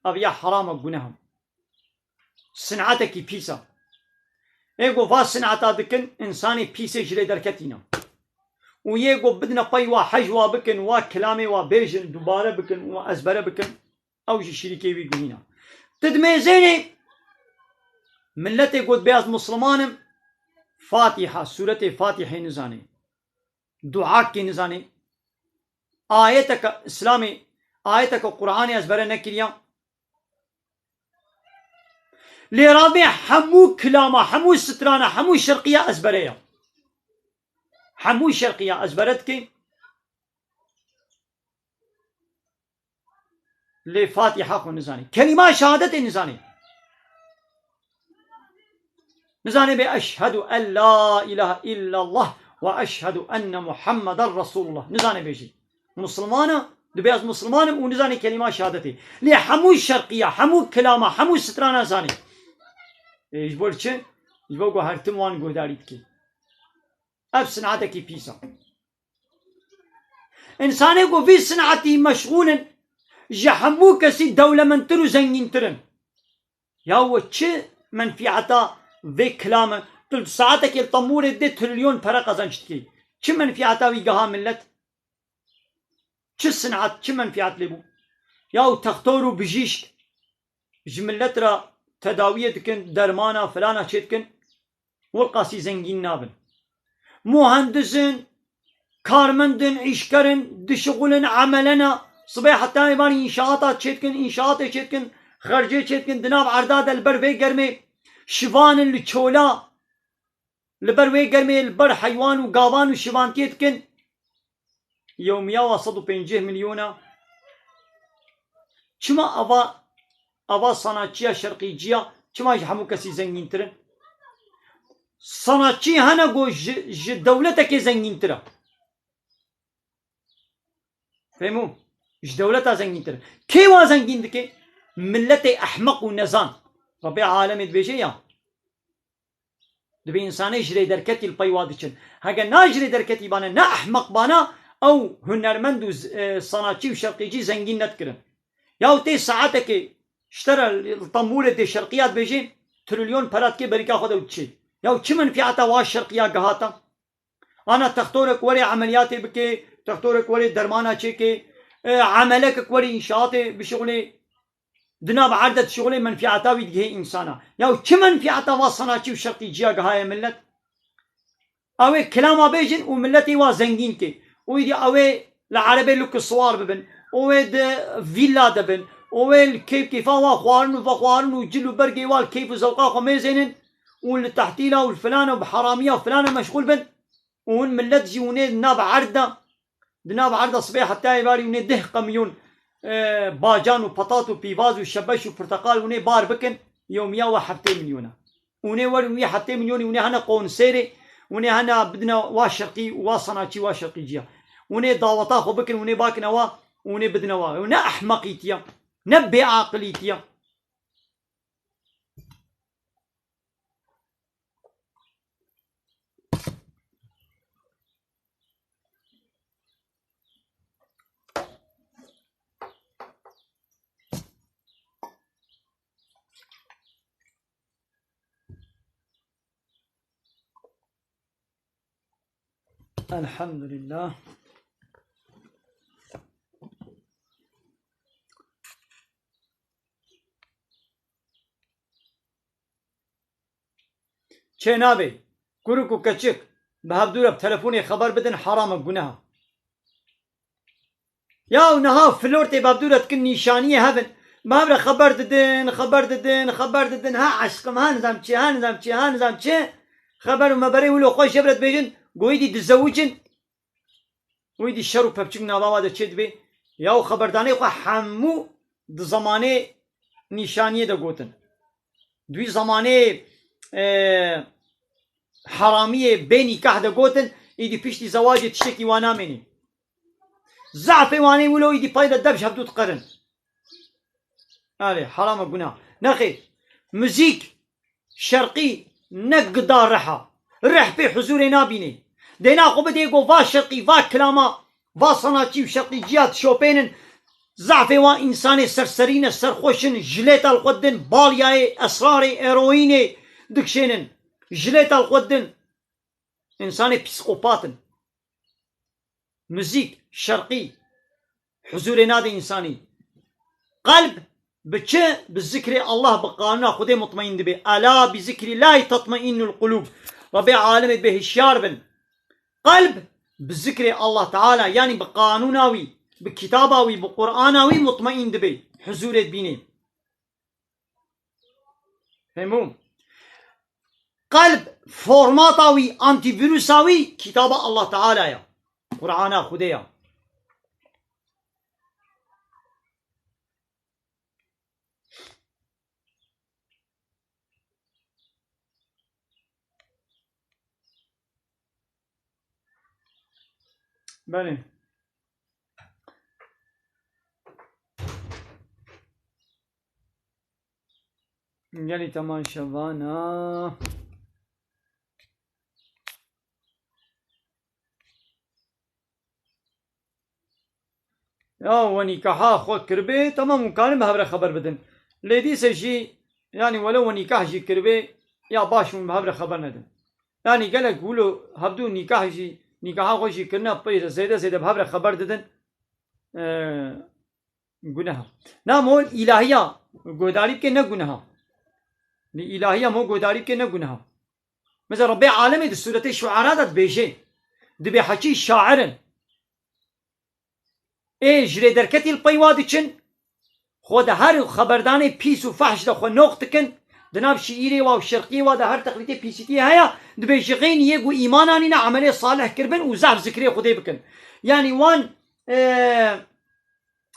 ev ya heram e, guneh e. Sinetekî pîs e. Ê ku va sineta dikin, însanê pîsê ji lê derketîne. Û yê ku bidine pey wa hej wa bikin, wa kilamê wa bêjin, dubare bikin û ezbere bikin, ew jî şirîkê wî gunî ne. Ti dimêzênê miletê ku dibê ez misliman im, Fatîha, sûretê Fatîhê nizanê. Duakê nizanê. Ayeteke Îslamê, ayeteke Qur'anê ezbere nekiriya. Lê rabê hemû kilama, hemû strana, hemû şerqiya ezbere ye. Hemû şerqiya ezbere dike. Lê Fatiha xwe nizanî. Kelîma şehadetê nizanî. Nizanê bê eşhedû en la ilahe illallah ve eşhedû enne Muhammeden Resulullah. Nizanê bêjî. Musulman e, dibê ez musulman im û nizanê kelîma şehadetê. Lê hemû şerqiya, hemû kilama, hemû strana zanê. Ê, ji bo çi? Ji bo ku her tim wan guhdarî dike. Ev sinatekî pîs e. Însanê ku vî sinatî meşxûl in, ji hemû kesî dewlemendtir û zengîntir in. Ya we çi menfîeta vê kilam e? Tu li saetekê li tembûrê dê trilyon pere qezenc dikî. Çi menfîeta wî giha millet? Çi sinat, çi menfîet lê bû? Ya û textor û bijîşk ji millet re tedawiyê dikin, dermana, filana çê dikin, wilqasî zengîn nabin. Muhendis in, karmend in, îşker in, dişixulin, emele ne. Sibê heta êvarî înşaata çê dikin, înşaatê çê dikin, xercê çê dikin, di nav erda de li ber vê germê şivan in li çola, li ber wê germê, li ber heywan û gavan û şivantiyê dikin. Yewmiya wa sed û pêncî milyon e. Çima ava, ava sanatçiya şerqîciya, çima ji hemû kesî zengîntir in? Sanatçî hene ku ji, ji dewletekê zengîntir e. Fehmû? Ji dewleta zengîntir e. Kê wa zengîn dike? Miletê ehmeq û nezan. Rebê alemê dibêje ya. Dibê însanê ji rê derketî li pey wa diçin. Hege na ji rê derketî bane, ne ehmeq bane, ew hunermend û z-, e, sanatçî û şerqîcî zengîn nedikirin. Ya û tê saetekê ji te re li tembûrê dê şerqiya dibêjê, trilyon pera dikê berîka xwe de û diçê. Ya û çi menfîeta wa şerqiya gihata? Ana textorek werê emeliyatê bike, textorek werê dermana çêke, e, emelekek werê înşaatê bişixulê, di nav erd de dişixulê, menfîeta wî digihê însana. Ya çi menfîeta va sanatçî û şerqîciya gihaye millet? Ew ê kilama bêjin û milletê wa zengîn ke. Û îdî ew ê li erebê lukis siwar bibin. Û ê di vîlla de bin. Û ê li keyf keyfa wa xwarin û vexwarin û cil û bergê wa li keyf û zewqa xwe mêzênin û li tehtîla û li filan û bi heramiya û filan meşxûl bin. Û hûn millet jî hûn ê di nav erd de, di nav erd de sibê heta êvarî hûn ê deh qemyon, e, bacan û petat û pîvaz û şebeş û pirteqal hûn ê bar bikin, yewmiya we heftê milyon e. Hûn ê werin wî heftê milyonî hûn ê hene konsêrê, hûn ê hene bidine wa şerqî û wa sanatçî wa şerqîciya. Hûn ê daweta xwe bikin, hûn ê bakine wa, hûn ê bidine wa. Ew ne ehmeqîtiye, ne bêaqilîtiye. Elhamdülillah. Çênabê. Kurik û keçik bi hevdû re bi telefonê xeber bidin, heram e, guneh e. Ya niha flortê bi hevdû re dikin, nîşaniyê hev in. Bi hev re xeber didin, xeber didin, xeber didin. Ha eşqim, ha nizam çi, ha nizam çi, ha nizam çi. Xeber û meberê wilo xwe jê re dibêjin, go îdî dizewicin. Wî dî şer û pevçik nava wa de çê dibe. Ya û xeberdanê xwe hemû di zemanê nîşaniyê de gotin. Di wî zemanê, e, heramiyê bê nîkah de gotin, îdî piştî zewacê tiştekî wa namênî. Zehfê wanê wilo îdî pey de dev ji hevdû diqerin. Erê, heram e, gunah. Nexêr, muzîk şerqî ne gida reh a. Reh pê huzûrê nabînê. Dêna xwe bidê go va şerqî, va kilama, va sanatçî û şerqîciya dişopênin. Zehfê wan însanê serserî ne, serxweş in, jilêta li xwe didin, balyayê, esrarê, eroînê dikişênin. Jilêta li xwe didin. Însanê psîkopat in. Muzîk, şerqî, huzûrê nade însanî. Qelb bi çi? Bi zikrê Allah, bi qanûna Xwedê mutmeîn dibe. Ela bi zikrî Llahî tatmeînul qulûb. Rebê alemê dibe hişyar bin. Qelb bi zikrê Allah Teala, yanî bi qanûna wî, bi kitaba wî, bi Qur'ana wî mutmeîn dibe. Huzûrê dibînê. Fehmû? Qelb formata wî, antîvîrusa wî kitaba Allah Teala ya. Qur'ana Xwedê ya. Belê. Gelî temaşevana. Ya we nîkaha xwe kiribê, temam, hûn karin bi hev re xeber bidin. Lê dîse jî, yanî wele we nîkah jî kiribê, ya baş hûn bi hev re xeber nedin. Yanî gelek wilo hevdû nîkah jî, nîkaha xwe jî kirine, pê zêde zêde bi hev re xeber didin. Ee, Guneha. Na mo îlahiya guhdarî bike ne guneha. Li îlahiya mo guhdarî bike ne guneha. Mesela Rebbê alemê di sûretê Şuara de dibêje. Dibê heçî şair in. Ê ji rê derketî li pey wa diçin. Xwe di her xeberdanê pîs û fehş de xwe noq dikin. Di nav şiîrê wa û şerqiyê wa de her teqlîtê pîsîtiyê heye. Dibê ji xeynî yê ku îmana nîne emelê salih kiribin û zehf zikrê Xwedê bikin. Yanî wan, e,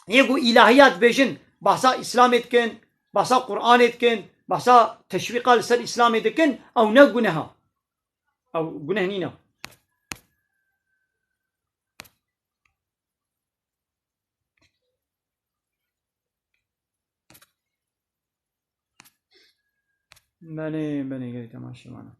Yê ku îlahiya dibêjin, behsa Îslamê dikin, behsa Qur'anê dikin, behsa teşwîqa li ser Îslamê dikin, ew ne guneha. Ew guneh nîne. Belê, belê, gelî temaşevana.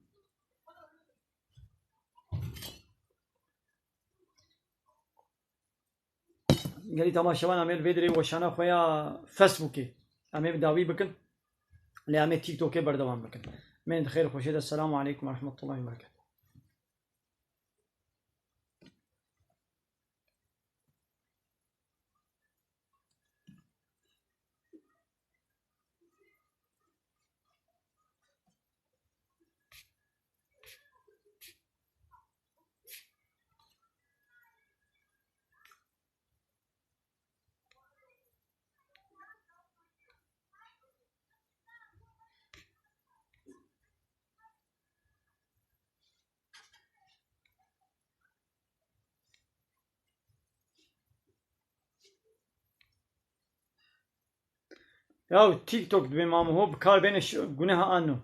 Gelî temaşevan, em ê li vê dirê weşana xwe ya Facebookê. Em ê bi dawî bikin. Lê em ê TikTokê berdewam bikin. Em ê di xêr û xweşê de. Selamu aleykum ve rahmetullahi ve berekatuhu. Ya TikTok dibê mamoho bi kar bêne ş-, guneha anno.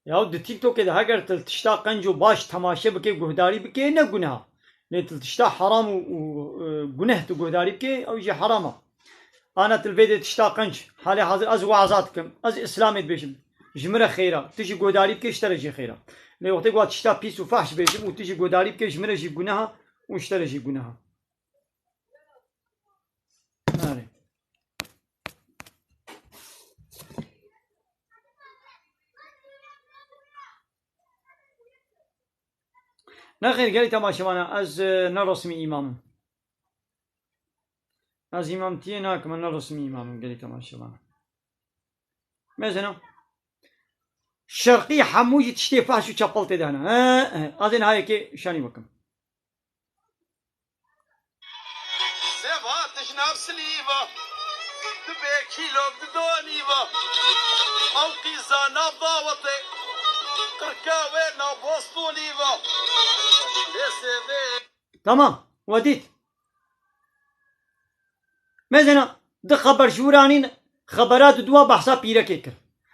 Ya di TikTokê de heger tu tişta qenc û baş temaşe bike, guhdarî bike, ne guneha. Lê tu tişta heram û, û, e, guneh tu guhdarî bike, ew jî heram e. Ana tu li vê de tişta qenc, halê hazir ez waza dikim, ez Îslamê dibêjim. Ji min re xêr e. Tu jî guhdarî bike, ji te re jî xêr e. Lê wextê ku tişta pîs û fehş bêjim û tu jî guhdarî bike, ji min re jî guneha û ji te re jî guneha. Erê. Nexêr, gelî temaşevana, ez, e, ne resmî îmam im. Ez îmamtiyê nakim, ez ne resmî îmam im, gelî temaşevana. Mezena. Şerqî hemû jî tiştê fehş û çepel tê de hene. He, he. Ez ê niha yekê şanî bikim. Seba tij nav silî ve, dibê kîlo didonî ve. Ew qîza nav dawetê. Qirka wê nabostûnî va. Lê sêvê. Tamam, we dît. Mezena, di xeber ji wir anîn, xebera di dua behsa pîrekê kir.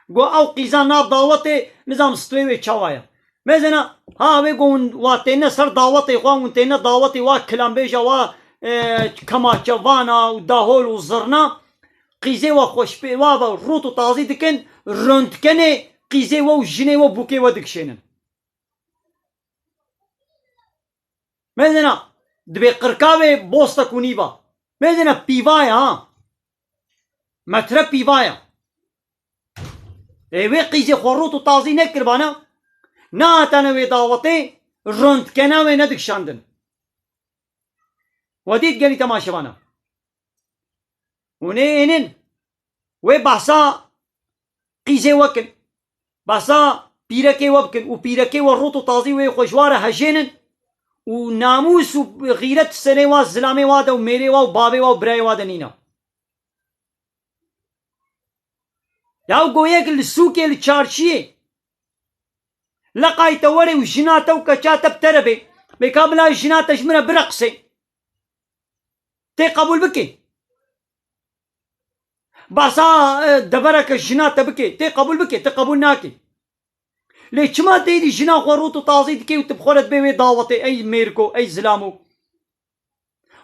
Got, ew qîza nav dawetê, nizam stûyê wê çawa ye. Mezena, ha, wê got, hûn wa têne ser dawetê xwe, hûn têne dawetê wa kilambêja wa, e, kemaçevana û dahol û zirna, qîzê we xweşpê wa ve rût û tazî dikin, rûn dikenê, qîzê we û jinê we bûkê we dikişênin. Mezena, dibê qirka wê bostek û nîva. Mezena pîva ye ha. Metre pîva ye. Ê wê qîzê xwe rût û tazî nekiribana, nehatane wê dawetê, rûn dikene wê nedikişandin. We dît gelî temaşevana. Hûn ê ênin. Wê behsa qîzê we kin. Behsa pîrekê we bikin û pîrekê we rût û tazî wê xwe ji wa re hejênin û namûs û xîret serê wa, zilamê wa de û mêrê wa û bavê wa û birayê wa de nîne. Ya got yek li sûkê, li çarşiyê leqay te were û jina te û keça te bi te re bê. Bê ka bila jina te ji min re bireqisê. Tê qebûl bikê. Behsa, e, devereke jina te bikê. Tê qebûl bikê. Te qebûl nakê. Lê çima tê dî jina xwe rût û tazî dikê û tu bi xwe re dibê wê dawetê, ey mêriko, ey zilamo?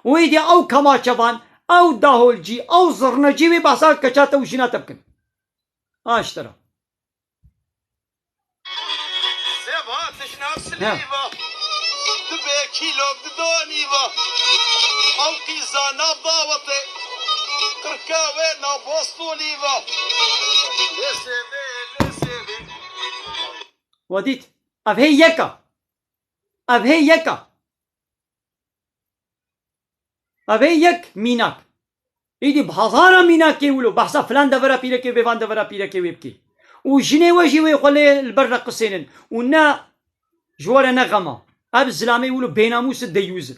Wê dî ew kemaçevan, ew daholcî, ew zirnecî wê behsa keça te û jina te bikin. A ji te re. Seba tişna silî va, dibê kîlo didonî va. Ew qîza nav dawetê, qirka wê nabostûnî va. Lê sêvê, lê sêvê. We dît? Ev hê yek e. Ev hê yek e. Ev ê yek mînak. Îdî bi hezara mînakê wilo behsa filan devera pîrekê, vêvan devera pîrekê wê bikê. Û jinê we jî wê xwe lê li ber re qisênin. Û ne ji we re ne xem e. Ev zilamê wilo bênamûs e, deyûz e.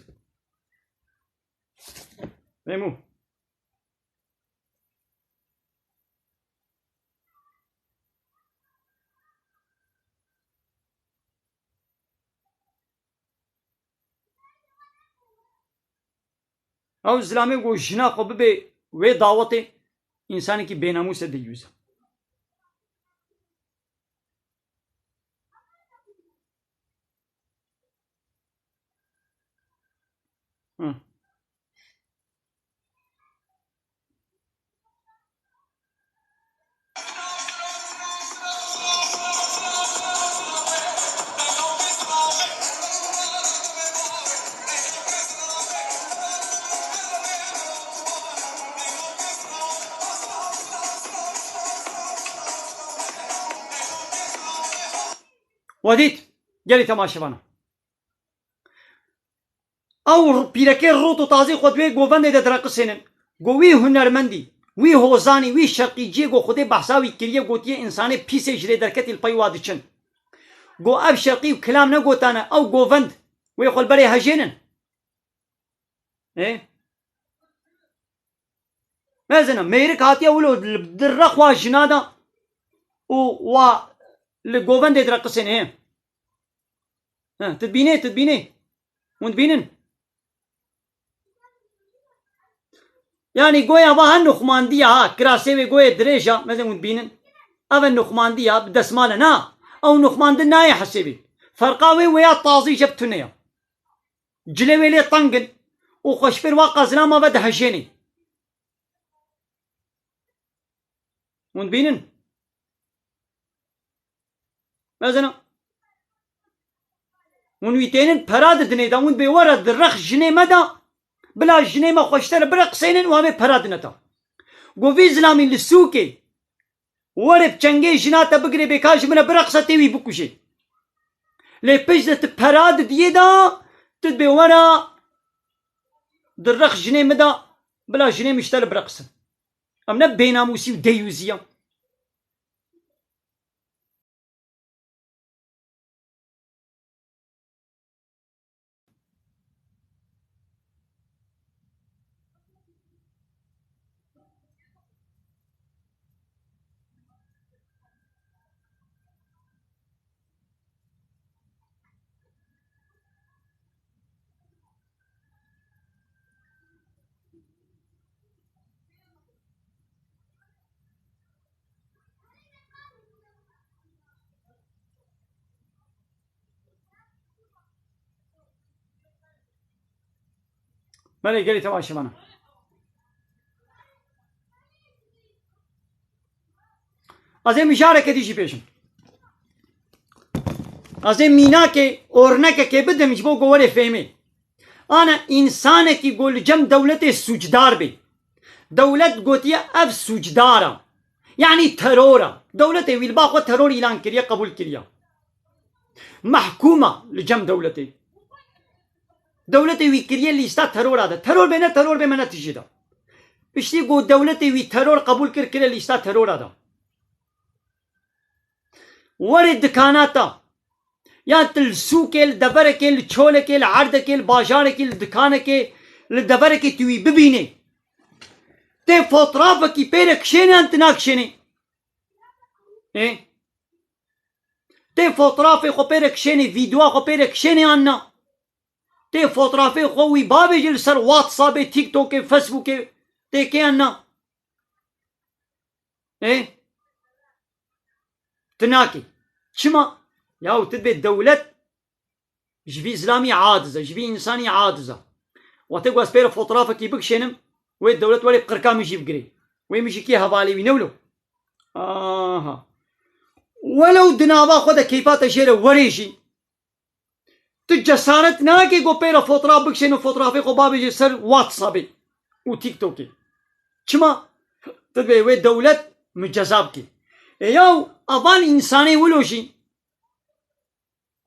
Memû. Ew zilamê ku jina xwe bibe wê dawetê, însanekî bênamûs e, deyûz e. Hı. We dît, gelî temaşevana. Ew pîrekê rût û tazî xwe di wê govendê de direqisênin. Go wî hunermendî, wî hozanî, wî şerqîciyê go Xwedê behsa wî kiriye, gotiye, însanê pîsê ji lê derketî li pey wa diçin. Go ev şerqî û kilam negotane, ew govend wê xwe li berê hejênin. Ê? Mezin e, mêrik hatiye wilo li, di rex wa jina de û wa li govendê direqisêne. He, tu dibînê, tu dibînê. Hûn dibînin? Yanî goya va ha nuxmandiya ha, kirasê wê goyê dirêj a, mezin hûn dibînin. Ev e nuxmandiya, bi desmale na. Ew nuxmandin nayê hesêbê. Ferqa wê wêya tazî je bi tune ya. Cilê wê lê teng in û xweşbêr wa qazilama ve dihejênê. Hûn dibînin? Mezina. Hûn wî tênin pera didinê de, hûn bê were di rex jinê me de, bila jinê me xweştere bireqisênin û em ê pera dine te. Go vî zilamî li sûkê. Were bi çengê jina te bigirê, bê ka ji min re bireqise, tê wî bikujê. Lê pişt de tu pera didiyê de, tu dibê were di rex jinê min de, bila jinê min ji te re bireqise. Em ne bênamûsî û deyûzî ye. Belê gelî temaşevana. Ez ê mijareke dî jî bêjim. Ez ê mînakê, ornekekê bidim ji bo ku werê fêmê. Ana însanekî ku li cem dewletê sûcdar bê. Dewlet gotiye ev sûcdar e. Yanî teror e. Dewletê wî li ba xwe teror îlan kiriye, qebûl kiriye. Mehkûm e li cem dewletê. Dewletê wî kiriye lîsta terora de. Teror bê ne teror bê me ne tijî de. Piştî ku dewletê wî teror qebûl kir, kire lîsta terora de. Werê dikana te. Yan tu li sûkê, li deverekê, li çolekê, li erdekê, li bajarekê, li dikanekê, li deverekê tu wî bibînê. Tê fotrafekî pê re kişênê yan tu nakişênê? Ê? Tê fotrafê xwe pê re kişênê, vîdeoya xwe pê re kişênê yan na? Tê fotrafê xwe wî bavêjî li ser WhatsAppê, TikTokê, Facebookê tê kê yan na? Ê? Tu nakî. Çima? Yaw tu dibê dewlet ji vî zilamî aciz e, ji vî însanî aciz e. Wextê ku ez pê re fotrafekî bikişênim, wê dewlet werê qirka min jî bigirê. Wê min jî kê hevalê wî ne wilo? Aha. Welew di nava xwe de keyfa te jê re werê jî, tu cesaret nake ku pê re fotraf bikişêne û fotrafê xwe bavêje ser WhatsAppê û TikTokê. Çima? Tu dibê wê dewlet min ceza bike. Ê yaw, evan însanê wilo jî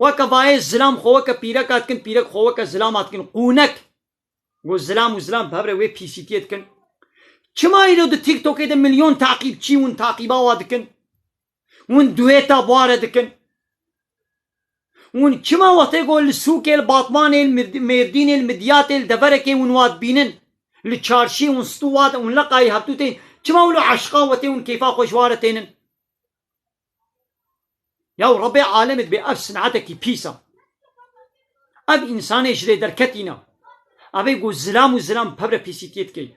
weke vayê zilam xwe weke pîreka dikin, pîrek xwe weke zilama dikin. Qûnek. Ku zilam û zilam bi hev re wê pîsîtiyê dikin. Çima îro di TikTokê de milyon taqîbçî hûn taqîba wa dikin? Hûn dueta bi wa re dikin? Hûn çima wextê ku li sûkê, li Batmanê, li Mird-, Mêrdînê, li Midyatê, li deverekê hûn wa dibînin? Li çarşî hûn stû wa de, hûn leqayî hevdû tên. Çima wilo eşqa wetê hûn keyfa xwe ji wa re tênin? Yaw Rebbê alemê dibê ev sinetekî pîs e. Ev însanê ji rê derketî ne. Ev ê ku zilam û zilam bi hev re pîsîtiyê dikey.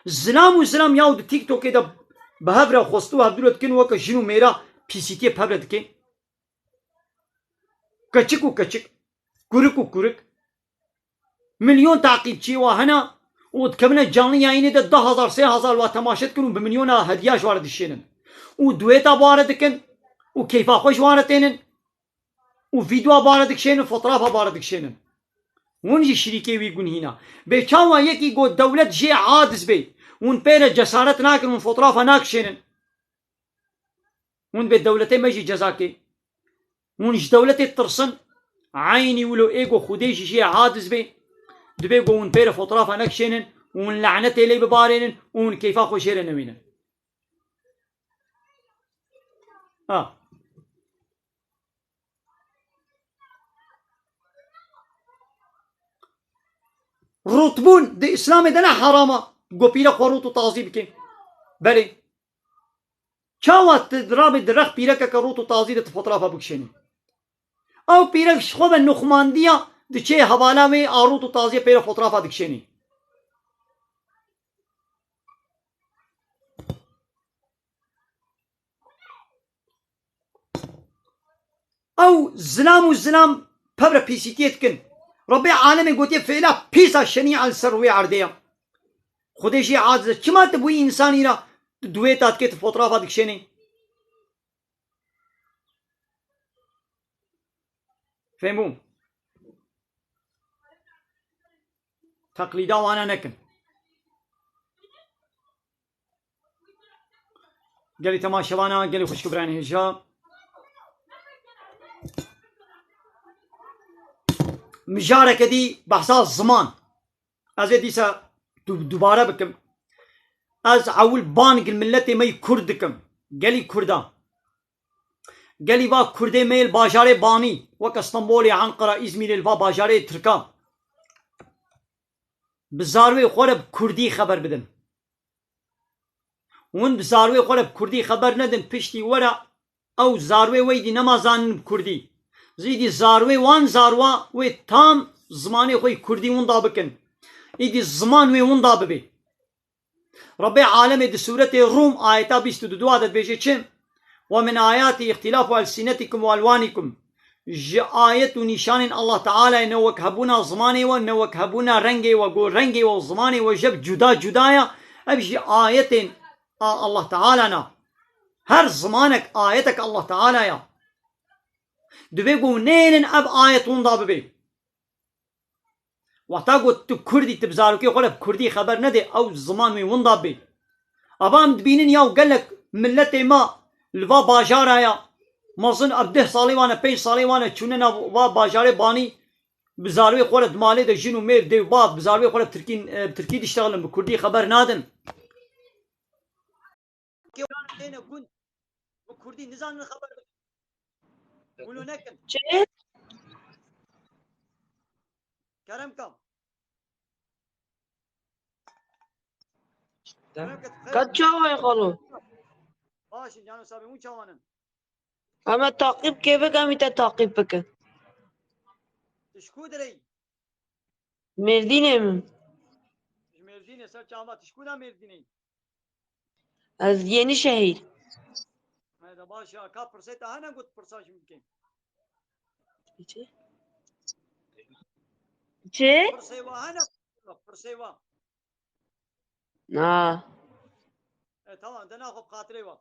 Zilam û zilam yaw di TikTokê de bi hev re xwestû hevdû re dikin weke jin û mêra pîsîtiyê bi hev re dikê. Keçik û keçik, kurik û kurik. Milyon taqîbçiyê wa hene û dikevine canlı yayînê de deh hezar, sê hezar wa temaşe dikin û bi milyona hediya ji wa re dişênin. Û dueta bi wa re dikin û keyfa xwe ji wa re tênin û vîdeoya bi wa re dikişênin, fotoğrafa bi wa re dikişênin. Hûn jî şirîkê wî gunhîna. Bê çawa yekî got dewlet jê aciz bê, hûn pê re cesaret nakin, hûn fotoğrafa nakişênin? Hûn bê dewletê me jî ceza kê. Hûn ji dewletê tirsin. Eynî wilo ê ku Xwedê jî jê aciz bê. Dibê ku hûn pê re fotoğrafa nekişênin û hûn lanetê lê bibarênin û hûn keyfa xwe jê re newînin. Ha. Rûtbûn di Îslamê de ne heram e. Gopîre xwe rût û tazî bike. Belê. Çawa tu rabê di rex pîrekeke rût û tazî de tu fotoğrafa bikişênî? Ew pîrek ji xwe ve nuxmandiya diçê hevala wê a rût û taziyê pê re fotoğrafa dikişênî. Ew zilam û zilam pevre pîsîtiyê dikin. Rebbê alemê gotiye fêla pîsa şenî el ser rûyê erdê ye. Xwedê jê aciz e. Çima tu bi wî însanî re tu dueta dikê, tu fotoğrafa dikişênî? Fêmbûm. Teqlîda wana nekin. Gelî temaşevana, gelî xwişk û birayên hêja. Mijareke dî behsa ziman. Ez ê dîsa du-, dubare bikim. Ez ewil bang li miletê me yî Kurd dikim. Gelî Kurda. Gelî va Kurdê me yê li bajarê banî, weke Stenbolê, Enqera, Îzmîrê, li va bajarê Tirka. Bi zarwê xwe re bi Kurdî xeber bidin. Hûn bi zarwê xwe re bi Kurdî xeber nedin, piştî were ew zarwê we îdî nema zanin bi Kurdî. Zî îdî zarwê wan zarwa wê tam zimanê xwe yî Kurdî winda bikin. Îdî ziman wê winda bibê. Rebbê alemê di sûretê Rûm ayeta bîst û du de dibêje çi? "Ve min ayatî îxtîlafu elsinetikum ve elwanikum." ji ayet û nîşanên Allah Teala'yê, ne wek hebûna zimanê we, ne wek hebûna rengê we, ku rengê we û zimanê we jeb cuda cuda ya, ev jî ayetên a Allah Teala ne. Her zimanek ayetek Allah Teala ya. Divê ku nênin ev ayet winda bibe. Wexta ku tu kurdî, tu bi zarokê xwe re bi kurdî xeber nedê, ew ziman wî winda bê. Ava em dibînin ya gelek miletê me li va bajara ya, mezin ev deh salê wan e, pênc salê wan e, çûne nav va bajarê banî, bi zarokê xwe re di malê de jin û mêr, dê û bav, bi zarokê xwe re bi tirkî, e, bi tirkî diştexilin, bi kurdî xeber nadin. Kê têne gund, bi kurdî nizanin xeber bidin. Wilo nekin. Çi? Kerem kam. Kerem ke tu xeyr. Kat çawa ye xalo? Baş in, cano sabê, hûn çawan in? Em e taqîb kê bik, em î te taqîb bikin. Tu ji ku dirê yî? Mêrdînê min. Ji Mêrdînê, ser çava, tu ji ku da Mêrdînê yî? Ez Yenîşehîr. Hede baş e, ka pirsê te hene, got pirsa jî bike. Çi? Çi? Pirsê wa hene, pirsê wa. Na. E, tamam, de naxwe bi xatirê wa.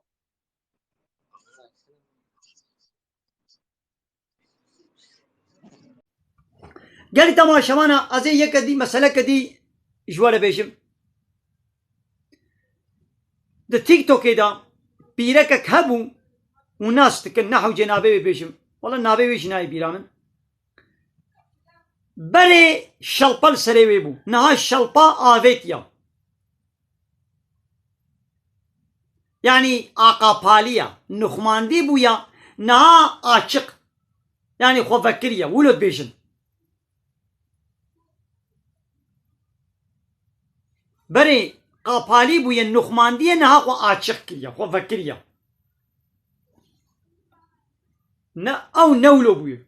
Gelî temaşevana, ez ê yeke dî, meseleke dî ji we re bêjim. Di TikTokê de pîrekek hebû û nas dikin, nehewce navê wê bêjim. Wala navê wê jî nayê bîra min. Berê şelpa li serê wê bû. Niha şelpa avêtiya. Yanî aqapaliya, nuxmandî bûya, niha açiq. Yanî xwe vekiriye, wilo dibêjin. Berê qapalî bûye, nuxmandiye, niha xwe açiq kiriye, xwe vekiriye. Ne ew ne wilo bûye.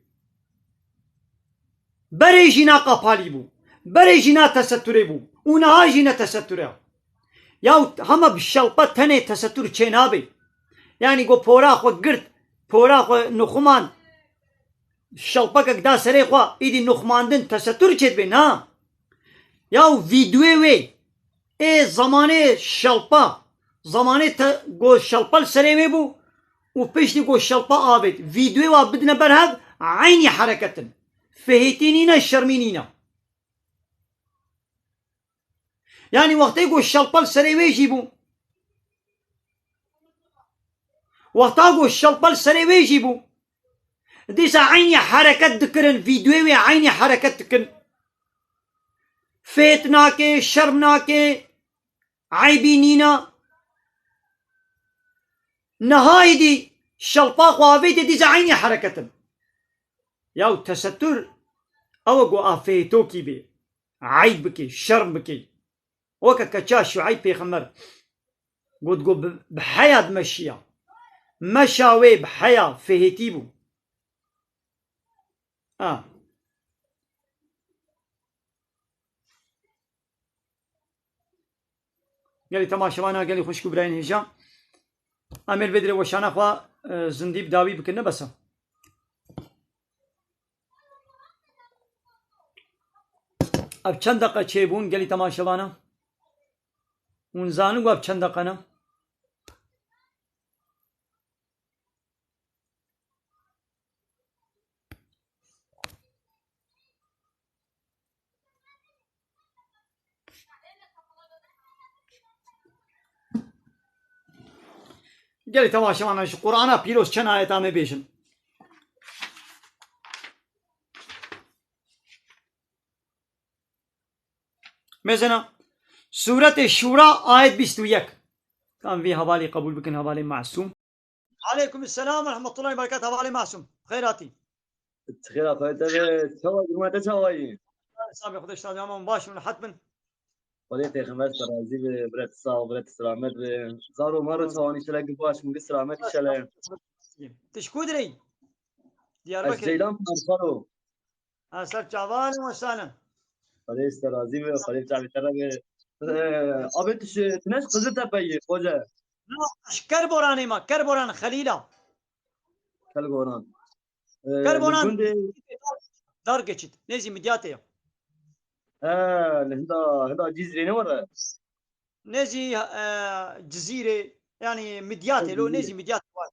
Berê jî na qapalî bû. Berê jî na teseturê bû. Û niha jî ne teseture. Ya hema bi şelpa tenê tesetur çênabe. Yanî go pora xwe girt, pora xwe nuxumand, şelpekek da serê xwe, îdî nuxmandin tesetur çêdibe, na. Ya vîdyoyê wê, ê zemanê şelpa, zemanê te, go şelpa li serê wê bû û piştî go şelpa avêt. Vîdyoyê wa bidine ber hev, eynî hereket in. Fihêtî nîne, şermî nîne. Yanî wextê ku şelpa li serê wê jî bû. Wexta ku şelpa li serê wê jî bû. Dîsa eynî hereket dikirin, vîdyoyê wê eynî hereket dikin. Fêt nake, şerm nake, eybî nîna. Niha êdî şelpa xwe avêtê dîsa eynî hereket in. Yaw tesetur, ew e ku afêtokî bê. Eyb bikê, şerm bikê. Weke keça Şueyb pêxember got, got bi, bi heya dimeşiya. Meşa wê bi heya fihêtî bû. A. Gelî temaşevana, gelî xwişk û birayên hêja. Em ê li vê dirê weşana xwe, e, zindî bi dawî bikin, ne bes e. Ev çend deqe çêbûn, gelî temaşevana? Hûn zanin ku ev çend deqe ne? Gelî temaşevanan, ji Qur'ana pîroz çend ayeta me bêjin. Mesela, Sûretê Şûra, ayet bîst û yek. Tam vî hevalî qebûl bikin, hevalê masûm. Aleykum selam ve rahmetullahi ve berekatuhu. Hevalê masûm. Xeyr hatî. Xêra xwe te be, çawa, duruma te çawa yî? Sabê Xwedê şad, aman baş bin, rehet bin. Xwedê pêxember te razî be, bire tu sax, bire tu selamet be. Zaro maro çawan, înşellah gi baş bin, gi selamet înşellah. Tu ji ku dirê yî? Diyarbekir. Ez Ceylan Pansaro. Ha, ser çavan û sane. Xwedê ji te razî be, Xwedê çavê te re be. Ee, abê tu ji, tu ne ji Qiziltepe yî, Xoce? Na, ji Kerboranê me, Kerboran Xelîla. Kerboran. Kerbonan dar geçit. Nêzî Midyatê ya. He, hinda, hinda Cizrê ne were? Nêzî, e, Cizîrê, yani Midyatê, lo nêzî Midyatê var.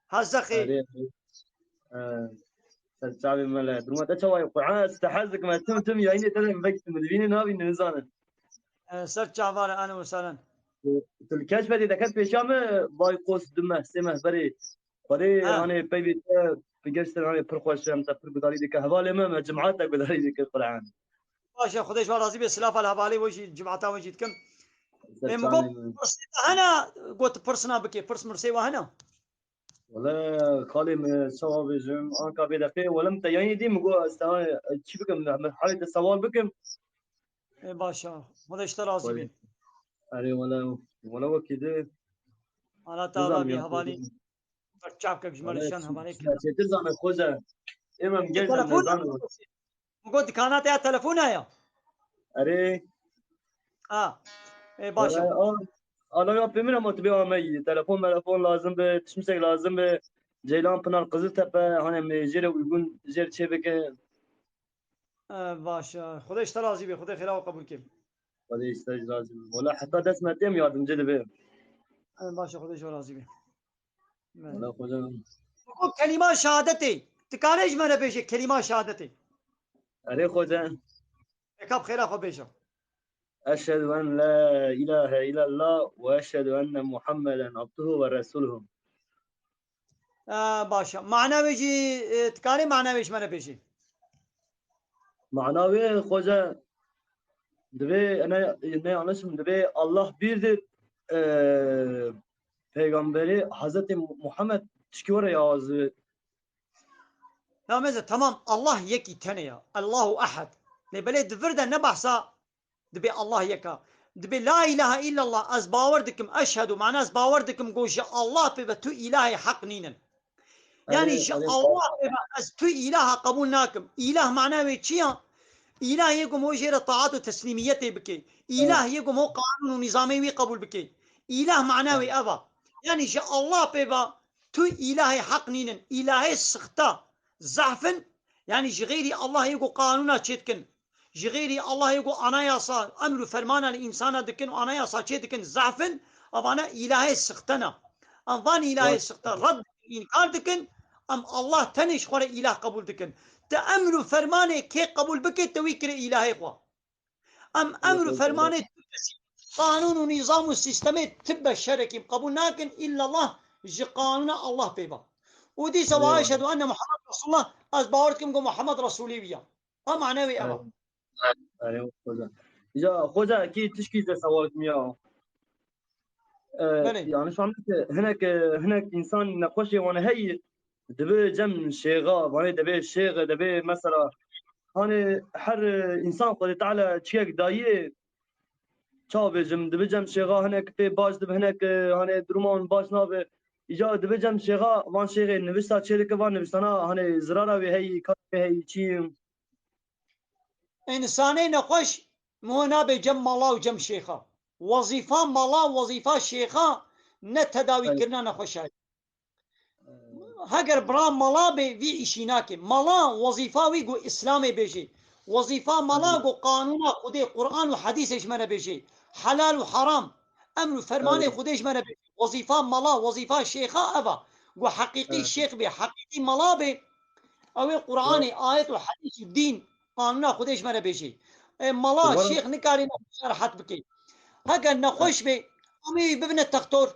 Hezexê. Erê, erê. E, ser çavê me le. Durma te çawa ye? Quran ez te hez dikim, ez tim tim yayînê te de vekî tu mi dibînî nabînî nizanim. E, ser çavare, ehlen we sehlen. Tu, tu li keşfetê deket pêşiya me, vay qos du meh, sê meh berê. Xwedê, ha, hanê peyvê te, tu gerçekten hanê pir xweş e, em te pir gudarî dike. Hevalê me, me cemaat te gudarî dike Quran. Baş e, Xwedê ji we razî be, silafa li hevalê we jî, cemaata we jî dikim. Ser çavê me. Ê, min got, pirsê te hene, got pirsina bike, pirs mirsê we hene? Wele xalê min, çawa bêjim, anka vê deqê, wele min te yayînê dî, min got, ez te, çi bikim, min halê te sewal bikim. Ê, baş e. Xwedê ji te razî be. Erê, wele, wele wekî di. Ala Teala bî hevalî. Ber çavkek ji me re şan hevalê kir. Çêtir zane xoca. Ê, min gel zane. Min got dikana te ya telefona ya. Erê. Ha. Ê, baş e. Wele, a, ala ya pê min ama tu bê ameyî. Telefon melefon lazim be, tişmisek lazim be. Ceylan Pınar Kızıltepe, hani me jê re uygun jê re çê bike. E, baş e. Xwedê ji te razî be. Xwedê xêra we qebûl ke. Xwedê ji te jî razî be. Wele heta dest me têm yardimcî dibe. E, baş e. Xwedê ji we razî be. Wele xocam. Biko kelîma şehadetê. Dikarê ji me re bêje kelîma şehadetê. Erê xoca. Eka bi xêra xwe bêje. Eşhedü en la ilahe illallah ve eşhedü enne Muhammeden abduhu ve resuluhu. E, baş e. Mana wê jî, e, dikarê mana wê ji me re bêjî? Mana wê, xoca, divê, ne, ne yanlış im, divê Allah birdir, e, Peygamberî Hazretî Muhammed çikî were ya ez. Ya meze, tamam, Allah yekî tenê ya. Allahu ehad. Lê belê di vir de ne behsa Dibê Allah yek a. Dibê la ilahe illallah, ez bawer dikim, eşhedu, mana ez bawer dikim, go ji Allah pê ve tu îlahê heq nînin. Yanî ji Allah pê ve ez tu îlaha qebûl nakim. Îlah mana wê çi ya? Îlah yê go mo jê re taat û teslîmiyetê bike. Îlah yê go mo qanûn û nîzamê wî qebûl bike. Îlah mana wê ev a. Yanî ji Allah pê ve tu îlahê heq nînin. Îlahê sixta, zehf in, yanî ji xeyrî Allah yê go qanûna çêdikin. Ji xeyrî Allah yê ku anayasa, emr û fermana li însana dikin û anayasa çê dikin, zehf in, evane îlahê sixte ne. Em van îlahê sixte red dikin, înkar dikin, em Allah tenê ji xwe re îlah qebûl dikin. Te emr û fermanê kê qebûl bike, te wî kire îlahê xwe. Em emr û fermanê tu kesî, qanûn û nîzam û sîstemê tu beşerekî qebûl nakin, îllallah ji qanûna Allah pê ve. Û dîsa ve eşhedû enne Muhammed Resulullah, ez bawer dikim ku Muhammed Resulê wî ye. Ha, mane wê ev e. Erê, erê, xoca. Ya, xoca, kî tişkî te sewal kim ya? E, belê. Yanlış anlama ki, hinek, e, hinek insan nexweşê wan heyî, dibe cem şêxa, vanê dibe şêx, dibe mesela, hani her, e, insan Xwedê Teala çiyek dayê, çawa bêjim, dibe cem şêxa hinek pê baş dibe, hinek, e, hani duruma wan baş nabe. Îca dibe cem şêxa, van şêxê nivişta çê dike, van niviştana hani zirara wê heyî, kar wê heyî, çi? Însanê nexweş miho nabe cem mala û cem şêxa. Wezîfa mala, wezîfa şêxa ne tedawîkirina nexweşa ye. Heger bira mala be, vî îşî nake. Mala wezîfa wî ku Îslamê bêje. Wezîfa mala ku qanûna Xwedê, Quran û hedîsê ji me re bêje. Helal û heram, emr û fermanê Xwedê ji me re bêje. Wezîfa mala, wezîfa şêxa ev a. Ku heqîqî şêx be, heqîqî mala be, ew ê Quranê, ayet û hedîs û dîn, qanûna Xwedê ji me re bêjê. E, mala, şêx nikarî nexweşa rehet bike. Heger nexweş be, em ê wî bibine textor,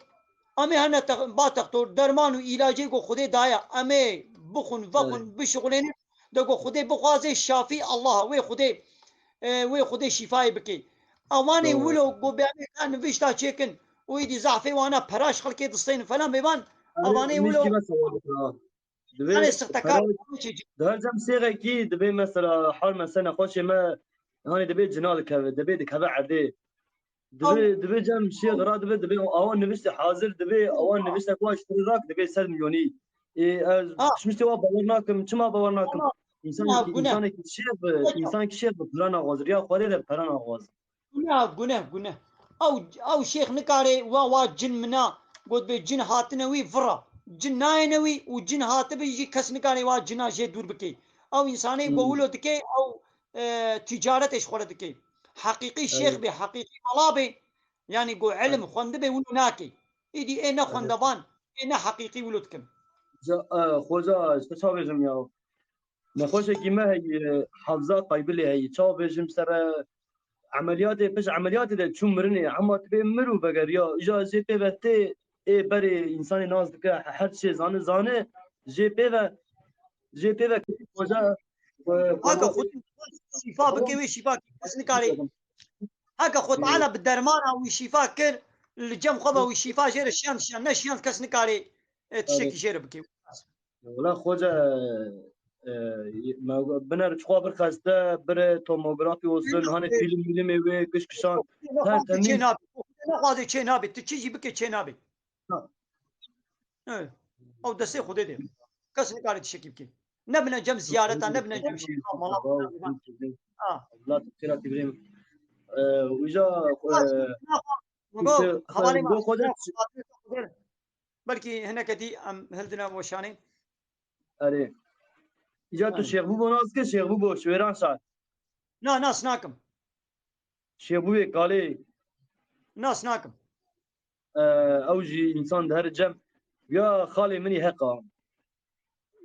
em ê hene tex-, ba textor, derman û îlacê ku Xwedê daye, em ê bixwin, vexwin, bişixulênin, de ku Xwedê bixwaze, şafî Allah, wê Xwedê, e, wê Xwedê şîfayê bike. Ewanê wilo ku be em ê nivîşta çêkin û êdî zehfê wana pera ji xelkê distênin falan bêvan, ewanê wilo. Divê Yanê sixtekar pera, di her cem şêxekî divê mesela hal mesela nexweşê me, hani divê cina dikeve, divê dikeve erdê. Divê, divê cem şêx ra divê, divê awan nivişte hazir, divê awan nivişte ku aştiri rak divê sed milyonî. Ê, ez Ha. Şmiştê wa bawer nakim, çima bawer nakim? Ama, ama, Însanekî, guneh. Însanekî şêx bi, Guneh. Însanekî şêx bi pera naxwazir, ya xwarê de pera naxwazir. Guneh, guneh, guneh. Ew, ew şêx nikare wa, wa cin mina, got be cin hatine wî vira. cin nayêne wî û cin hatibî jî kes nikare wa cina jê dûr bike. Ew însanê ku Hmm. wilo dike, ew, e, tîcaretê ji xwe re dike. Heqîqî şêx Eyê. bê, heqîqî mala bê, yanî ku ilim Eyê. xwendibê wilo nake. Îdî ê ne Eyê. xwendevan, ê ne heqîqî wilo dikin. Ca, e, xoca, ji te çawa bêjim ya? Nexweşekî me heye, hafza qaybilê heye. Çawa bêjim, sere emeliyatê, pişt emeliyatê de çû mirinê. Hema dibê mir û vegeriya. Îja jê pê ve tê, ê berê însanê nas dike, her tiştê zane, zane. Jê pê ve, jê pê ve hoca, e, Haka hoca xwe şîfa bike wê şîfa kes nikare. Haka xwe Teala bi dermana wî şîfa kir, li cem xwe ve wî şîfa jê re şiyand, şiyand, ne şiyand kes nikare, e, tiştekî jê re bike. Wela xoca, e, me biner çixwa bir xeste, bire tomografî olsun, hani film milimê wê, kış kışan. Her Xwedê çê temîz. nabe. Xwedê nexwaze çê nabe. Tu çi jî bike çê nabe. Ha. Evet. Ew destê Xwedê de. Kes nikare tiştekî bike. Nebine cem ziyareta, nebine cem şîfa mala. Ha. Allah tira tibrem. E, uca, e, Go, işte, hevalê go me. xoca Belkî hineke dî em hildine weşanê. Erê. Îca tu Aynen. Şêxbû bo nas ke, Şêxbû bo, Şwêran şar. Na, nas nakim. Şêxbû wê kalê. Nas nakim. E, ew jî însan dihere cem. Ya xalê min î heqa.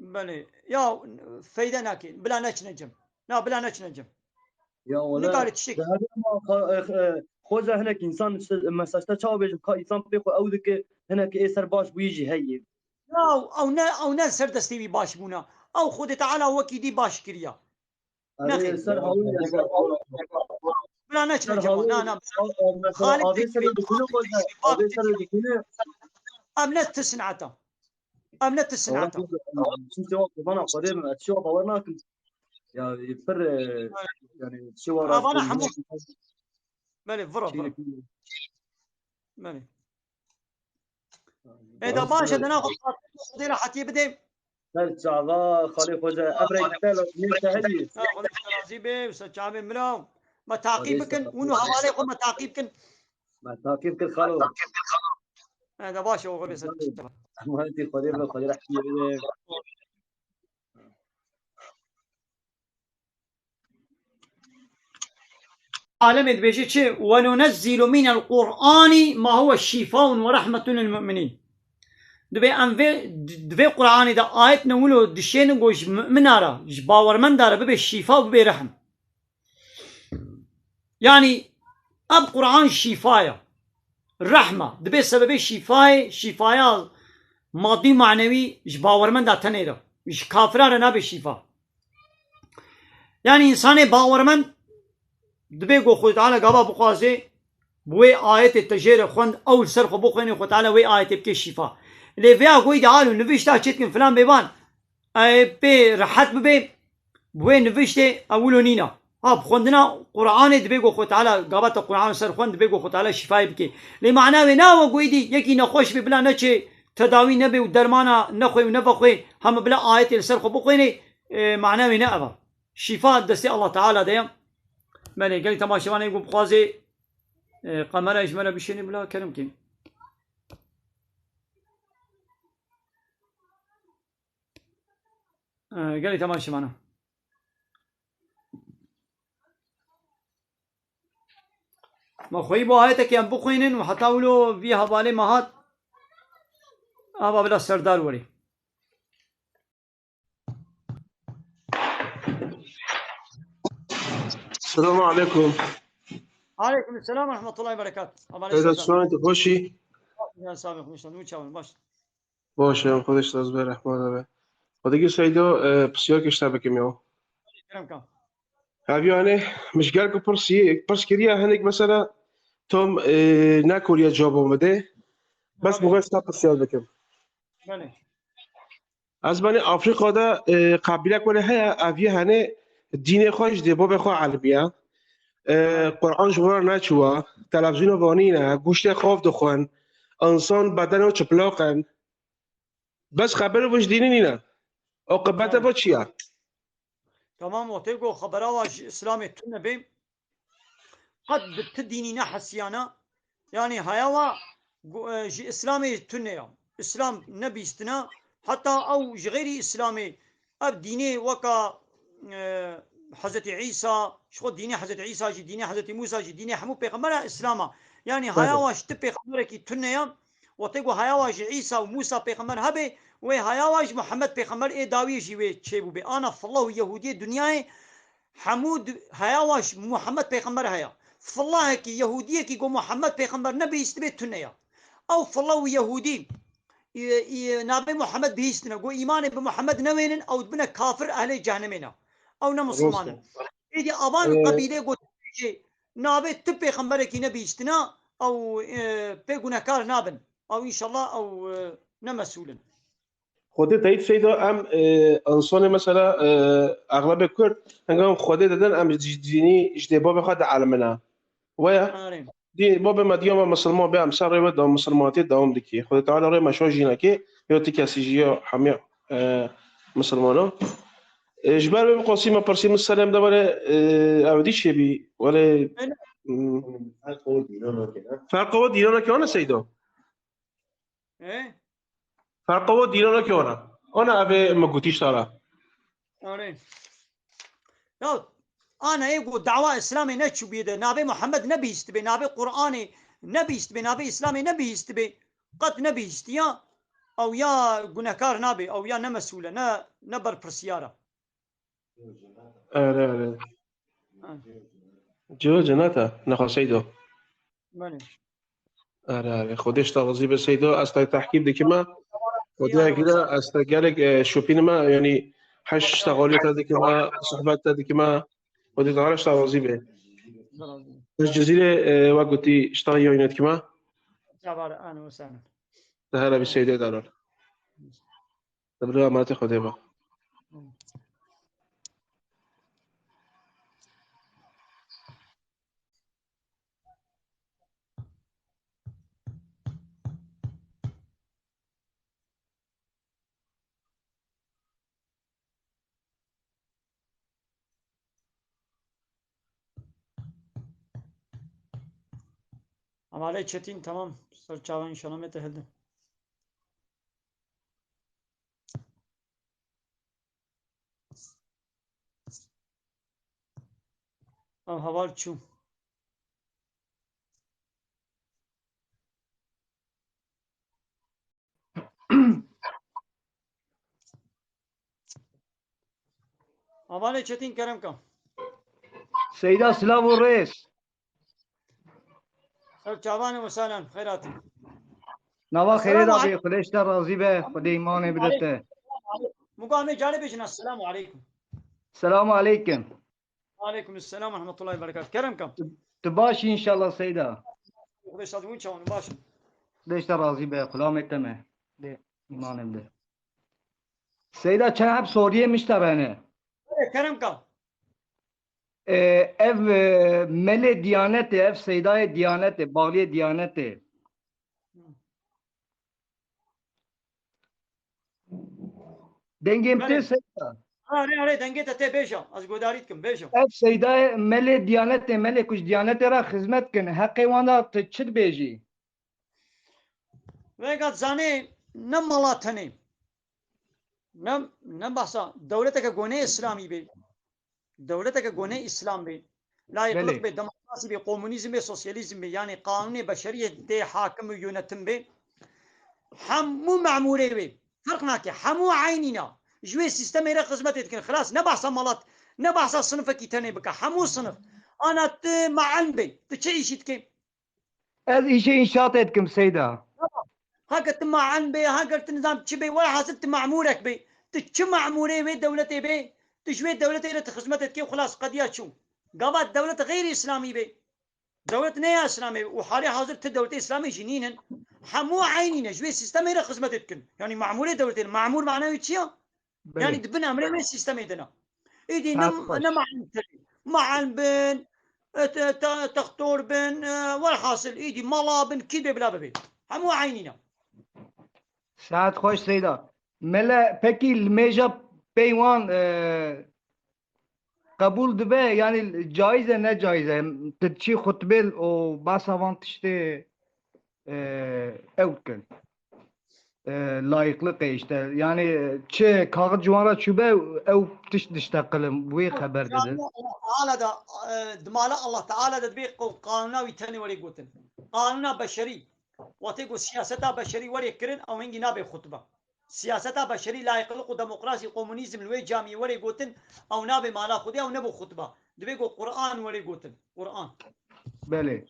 Belê. Ya feyde nake. Bila neçine cem. Na, bila neçine cem. Ya wele, Nikare tiştek. Dihere ma xa-, e, e, xoca hinek însan işte, mesajda çawa bêjim, ka însan pê xwe ew dike, hinek ê ser baş bûyî jî heye. Ya, ew ne, ew ne ser destê wî baş bûna. Ew Xwedê Teala wekî dî baş kiriya. Erê, Nexêr. ser hawî ya. Bila neçine Ser cema. hawî. Na, na. A, a, mesela Xalid avê ser dikine, dikine xoca. Avê ser dikine. Em ne ti sineta. Em ne ti Wala sineta. Çi cevap bana Xwedê min, ez çi bawer nakim. Ya, pir, e, yani, çi var Avana rastî, hemû. Belê, vira, çi vira. Belê. Ê, da baş e, dina xwe Xwedê rehetiyê bidê. Her çava, xalê xoca, ev reng te, ne tehiyî. Ha, Xwedê te razî be, wisa çavê mila. Me taqîb bikin, hûn û hevalê xwe me taqîb bikin. Me taqîb kir, xalo. Ê, da baş e, oxir be, ser. Emanetî Xwedê be, Xwedê rehetiyê bide. Alemê dibêje çi? "Ve nunezzilu minel Qur'ani ma huve şifaun ve rahmetun lil mu'minin." Dibê em vê, di vê Qur'anê de ayet ne wilo dişênin ku ji mu'mina re, ji bawermenda re bibe şîfa û bibe rehm. Yanî ev Qur'an şîfa ye. Rehma. Dibê sebebê şîfayê, şîfaya madî manewî ji bawermenda tenê re. Ji kafira re nabe şîfa. Yanî însanê bawermend dibê ku Xwedê Teala gava bixwaze, bi wê ayetê te jê re xwend, ew li ser xwe bixwêne, Xwedê Teala wê ayetê bike şîfa. Lê vêya goyî de alo nivîşta çêtkin filan bêvan, e, pê rehet bibe, bi wê nivîştê ew wilo nîna. Ha, bi xwendina Qur'anê dibê ku Xwedê Teala gava te Qur'an ser xwend, dibê ku Xwedê Teala şîfayê bike. Lê mana wê nawe goyî dî, yekî nexweş be bila neçê tedawî nebe û dermana nexwe û nevexwe, hema bila ayetê li ser xwe bixwêne, e, mana wê ne ev e. Şîfa destê Allah Teala de ye. Belê, gelî temaşevanê ku bixwaze, e, kamerayê ji me re bişêne bila kerem kê. E, gelî temaşevana. Ma xweyî bo ayetekê em bixwînin û heta wilo vî hevalê me hat. Ava bila Serdar werê. Selamun aleyküm. Aleyküm selam ve rahmetullahi ve berekatuhu. Seyda, çawan tu xweşî? Ya sabî xweştan, û çawan baş. Baş e, Xwedê ji te razî be, rehma te be. Xwedê Seydo, e, pisyarkê ji te bikim ya. Kerem ka. Ev yani, min ji gel ku pirsî, pirs kiriye, hinek mesela tam, e, nekoriye cevabê min de. Bes Tabii. Muxê ji te pisyar bikim. Belê. Ez benî Afrîka de, e, qebîlek wele heye, ev yê hene dînê xwe ji dê bavê xwe elimiye. E, Qur'an ji xwe re neçûye, televîzyona vanîne, goştê xav dixwin, însan bedenê çiplaq in. Bes xeber ji dînê nîne. Aqibete bo çi ye? Tamam, wextê ku xebera wa ji Îslamê tune bê, qet bi ti dînî nehesiyana, yanî haya wa gu-, e, ji Îslamê tune ya. Îslam nebîstina, heta ew ji xêrî Îslamê, ev dînê weka, e, Hezretî Îsa, ji xwe dînê Hezretî Îsa jî, dînê Hezretî Mûsa jî, dînê hemû pêxembera Îslam a. Yanî haya Tabii. wa ji ti pêxemberekî tune ya, wextê ku haya wa ji Îsa û Mûsa pêxember hebe, wê haya wa ji Muhammed pêxember ê dawî jî wê çêbûbe. Ana filla û Yehûdiyê dinyayê hemû di-, haya wa ji Muhammed pêxember heye. Fillahekî, Yehûdiyekî ku Muhammed pêxember nebihîstibê tune ya. Ew filla û Yehûdî, e, e, navê Muhammed bihîstine, ku îmanê bi Muhammed newênin, ew dibine kafir, ehlê cehnemê ne. Ew ne Musulman in. Rast e. Êdî avan Ee, qebîlê ku jê navê tu pêxemberekî nebihîstina, ew, e, pê gunehkar nabin. Ew înşallah ew, e, ne mesûl in. Xwedê teyîd Seyda, em, e, insonê mesela, e, exlebê Kurd, henge em Xwedê didin, em ji dînî, ji dê babê xwe dielimine. Waya? Arê. Dî, babê me diya me misilman be, em ser rê ve da misilmaniyetê dewam dikî. Xwedê Teala rê me şo jînekê, ya ti kesî jî ya hemiya, e, misilmano. E, ji ber vê bi qasî me pirsî min serê em de were, e, ev dî çêbî, were, Öyle. hmm. Ferqa we dîna nake, ne? Ferqa we dîna nake, ne Seyda? E? Ferqa we dîna nake, ne? Ana evê me gotî ji te re. Arê. Ya, ana ê ku dawa Îslamê neçûbî de, navê Muhammed nebihîstibê, navê Qur'anê nebihîstibê, navê Îslamê nebihîstibê, qet nebihîstiya, ew ya gunehkar nabe, ew ya ne mesûl e, ne, ne berpirsiyar e. Erê, erê. Ha. Cihê cennet e, nexwe Seydo. Belê. Erê, erê. Xwedê ji te razî be Seydo. Ez te tehkîm dikime. Xwedê Ya, gire, ez te gelek, e, şopînime, yanî heş ştexaliyê te dikime, sohbet te dikime. Xwedê Teala ji te razî be. Razî. Ez Cizîrê, e, wek gotî, ji te re yayîne dikime. Çavar, ahlen we sehlen. Te here bî Seydê delal. Te bi emanetê Xwedê be. Hevalê Çetin, tamam. Ser çavan înşallah me te hildi. Ev heval çû. Hevalê Çetin, kerem ke. Seyda, silav û rêz. Ser çavan e, we sehlen, xêr hatî. Nava xêrê de bê, Xwedê ji te razî be, Xwedê îmanê bide te. Muga em ê carê bêjin, Esselamu Aleykum. Selamu Aleykum. Aleykum selam ve rahmetullahi ve berekatuhu. Kerem ke. Tu, tu baş î înşallah Seyda. Xwedê şad hûn çawan baş in. Xwedê ji te razî be, xulamê te me. Dê îmanê bide. Seyda, çend heb soriyê min ji te re hene. Erê, kerem ke. E, ev, e, melê Diyanetê, ev Seydayê Diyanetê, bağliyê Diyanetê. Dengê min tê Belê. Seyda. Erê, erê, dengê te tê, bêje. Ez guhdarî dikim, bêje. Ev Seydayê melê Diyanetê, melê ku ji Diyanetê re xizmet kin. Heqê wan de tu çi dibêjî? Vêga zanê ne mala tenê. Ne, ne behsa dewleteke gone Îslamî bê. Dewleteke gone Îslam bê. Layîqlik Belê. bê, demokrasî bê, komunîzm bê, sosyalîzm bê. Yanî qanûnê beşeriyê tê hakim û yönetim bê. Hemû memûrê wê. Ferq nake. Hemû eynî ne. Ji wê sîstemê re xizmetê dikin. Xilas ne behsa malat, ne behsa sinifekî tenê bike. Hemû sinif. Ana tu meelm bê. Tu çi îşî dikê? Ez îşê înşaatê dikim Seyda. Heke tu meelm bê, heke tu nizam çi bê, welhasil tu memûrek bê. Tu çi memûrê wê dewletê bê, tu ji wê dewletê re tu xizmetê dikê, xilas qediya çû. Gava dewlet xeyrî îslamî bê. Dewlet ne ya îslamê bê. Û halê hazir tu dewletê îslamê jî nînin. Hemû eynî ne. Ji wê sîstemê re xizmetê dikin. Yanî memûrê dewletê ne. Memûr mana wî çi ya? Belê. Yanî di bin emrê me sîstemê de ne. Îdî ne, Saet xweş. ne meelm tenê. Meelm bin, e, te-, te-, textor bin, e, welhasil, îdî mala bin, kî bê bila bibê. Hemû eynî ne. Saet xweş Seyda. Mele, pekî limêja pey wan, e, qebûl dibe, yanî caiz e, ne caiz e? Tu diçî xutbê û behsa van tiştê, e, ew dikin. e, layıklık e işte. Yani, e, çi kaxit ciwan re çûbe, ew tişt dişteqilin, wê xeber didin. Allah Teala da, e, di mala Allah Teala de dibê qo-, qanûna wî tenê were gotin. Qanûna beşerî. Wextê ku siyaseta beşerî were kirin, ew hingî nabe xutbe. Siyaseta beşerî, layıklık û demokrasî, komunîzm li wê camiyê were gotin, ew nabe mala Xwedê, ew nebû xutbe. Dibê ku Quran were gotin. Quran. Belê.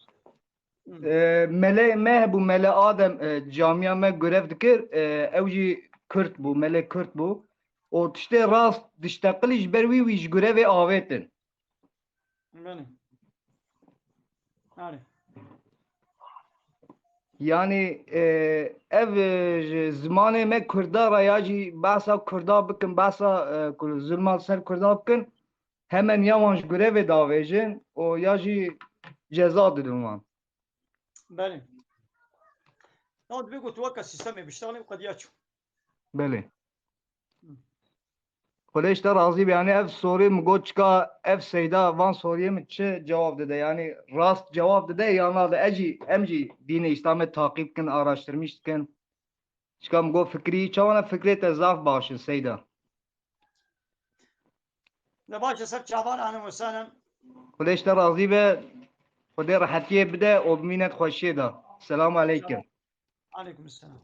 E, mele me hebû, mele Adem, e, camiya me gurev dikir, e, ew jî Kurd bû, mele Kurd bû. Û tiştê rast dişteqilî ji ber wî, wî ji gurevê avêtin. Belê. Belê. Yani, e, ev, e, ji zimanê me Kurda re ya jî behsa Kurda bikin, behsa, e, Kur-, zulma ser Kurda bikin, hemen ya wan ji gurevê davêjin û ya jî ceza didin wan. Belê. Ya dibê ku tu weke sîstemê biştexilî, qediya çû. Belê. Xwedê ji te razî be. Yani ev sorê min got, çika ev Seyda van soriyê min çi cewab dide? Yani rast cewab dide ya nade? Ez jî, em jî dînê Îslamê taqîb kin, araştirmîş dikin. Çika min got fikrî, çawa ne fikrê te zaf baş in Seyda. Ne baş e, ser çavan, ahlen we sehlen. Xwedê ji te razî be. Xwedê rehetiyê bide û bimîne di xweşiyê de. Selamu aleykum. Aleykum selam.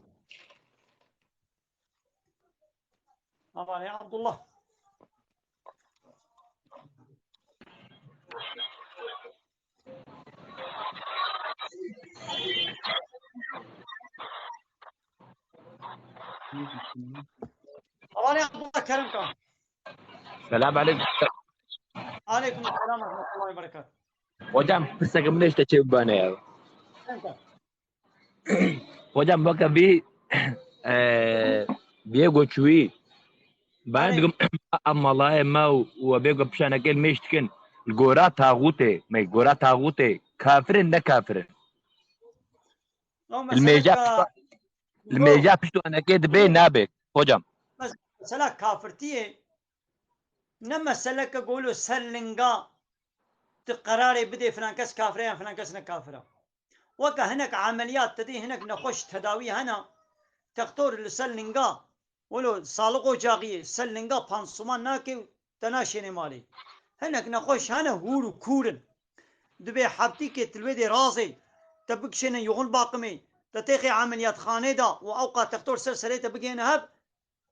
Aman ya Abdullah. Aman ya Abdullah, kerem ka. Selam aleykum. Aleykum selam ve rahmetullahi ve berekatuhu. Hocam, pirseke min işte çê bibane ya. Hocam, weke vî, e, viyê goçûyî. Ben dikim, em malayê me û, û bê ku pişanekê li mêj dikin. Li gora taxûtê, me gora taxûtê, kafirin ne kafirin. Li mêja pişta-, li mêja piştwanekê dibê nabe, hocam. Mesela kafirtiyê ne meseleke golo ser linga tu qerarê bidê filan kes kafir e yan filan kes ne kafir e. Weke hinek emeliyat te dî, hinek nexweş tedawî hene, textor li ser linga, welo saliq ocaxiyê ser linga pansuman nake û te naşênê malê. Hinek nexweş hene hûr û kûr in. Dibê heftîkê tu li wê dê razê, te bikişêne yoxun bakimê, te têxê emeliyatxanê de û ewqa textor ser serê te bigihêne hev,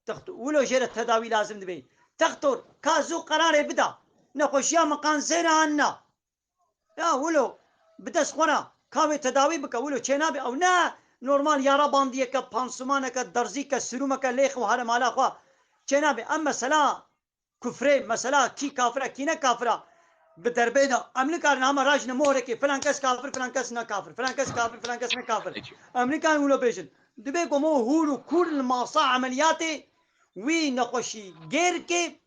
Text-, wilo jê re tedawî lazim dibe. Textor, ka zû qerarê bida. Nexweşiya min kansêr e an na? Ya wilo, bi dest xwe re, ka wê tedawî bike, wilo çênabe. Ew ne normal yara bandiyeke, pansumaneke, derzîke, sirûmeke lêxe û here mala xwe. Çênabe. Em mesela kufrê, mesela kî kafir e, kî ne kafir e. Bi derbê de, em nikarin hema rajine mohrekê, filan kes kafir, filan kes ne kafir, filan kes kafir, filan kes ne kafir. Em nikarin wilo bêjin. Dibê ku me hûr û kûr li masa emeliyatê wî nexweşî gêr ke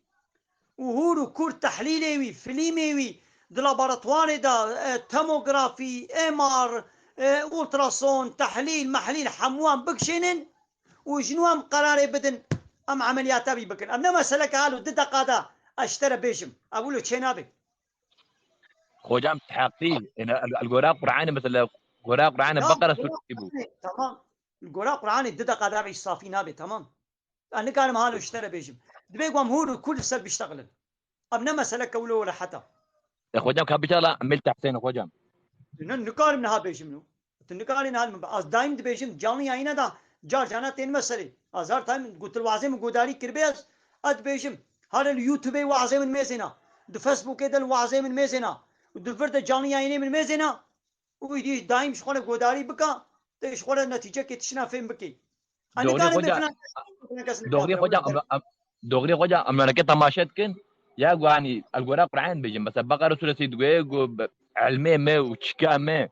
û hûr û kûr tehlîlê wî, filîmê wî di laboratuwarê de, e, tomografî, M R, e, ultrason, tehlîl, mehlîl hemûyan bikişênin û ji nû em qerarê bidin, em emeliyata wî bikin. Ev ne meseleke halo du deqa de ez ji te re bêjim. Ev wilo çênabe. Hocam, teqîl, yani, el, el gora Qur'anê mesela, gora Qur'anê Beqere suresi bû. Tamam. Gora Qur'anê du deqa de ev îsrafî nabe, tamam. Ez nikarim halo ji te re bêjim. Dibê ku em hûr û kûr li ser biştexilin. Ev ne meseleke wilo rehet e. E, hocam, ka bicala mil tehsên hocam. Ne, nikarim niha bêjim no. Tu nikarî niha min. Ez daîm dibêjim, canlı yayına da car cana tên meselê. Ez her time gotil wazê min godarî kiribê ez, ez dibêjim. Hare li YouTubeê wazê min mêzêna. Di Facebookê de li wazê min mêzêna. Di vir de canlı yayınê min mêzêna. Û îdî daîm ji xwe re godarî bika, te ji xwe re netîcekê tiştine fêm bikî. Doğru hocam. Doğru hocam. Doğru hocam. Em, em, doğru hocam. Em, em, temaşe dikin. Ya, yani, el gora Kur'an bêjin. Mesela, Beqere suresi digoye, go, be-, ilmê me û çika me.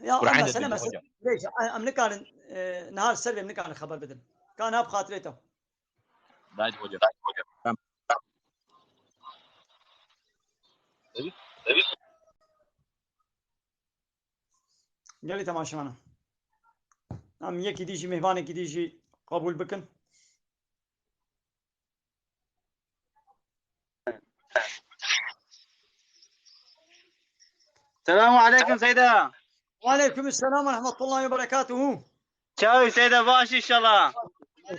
Ya, Kur'an mesele, mesele. Hocam. Vêca, em, em nikarin, e, niha li ser vê em nikarin xeber bidin. Ka niha bi xatirê te. Dayt hocam. Tamam. Gelî temaşevana. Em yekî dî jî, mêvanekî dî jî qebûl bikin. Selamu aleykum Seyda. Ve aleyküm selam ve rahmetullahi ve berekatuhu. Çaw Seyda, baş inşallah.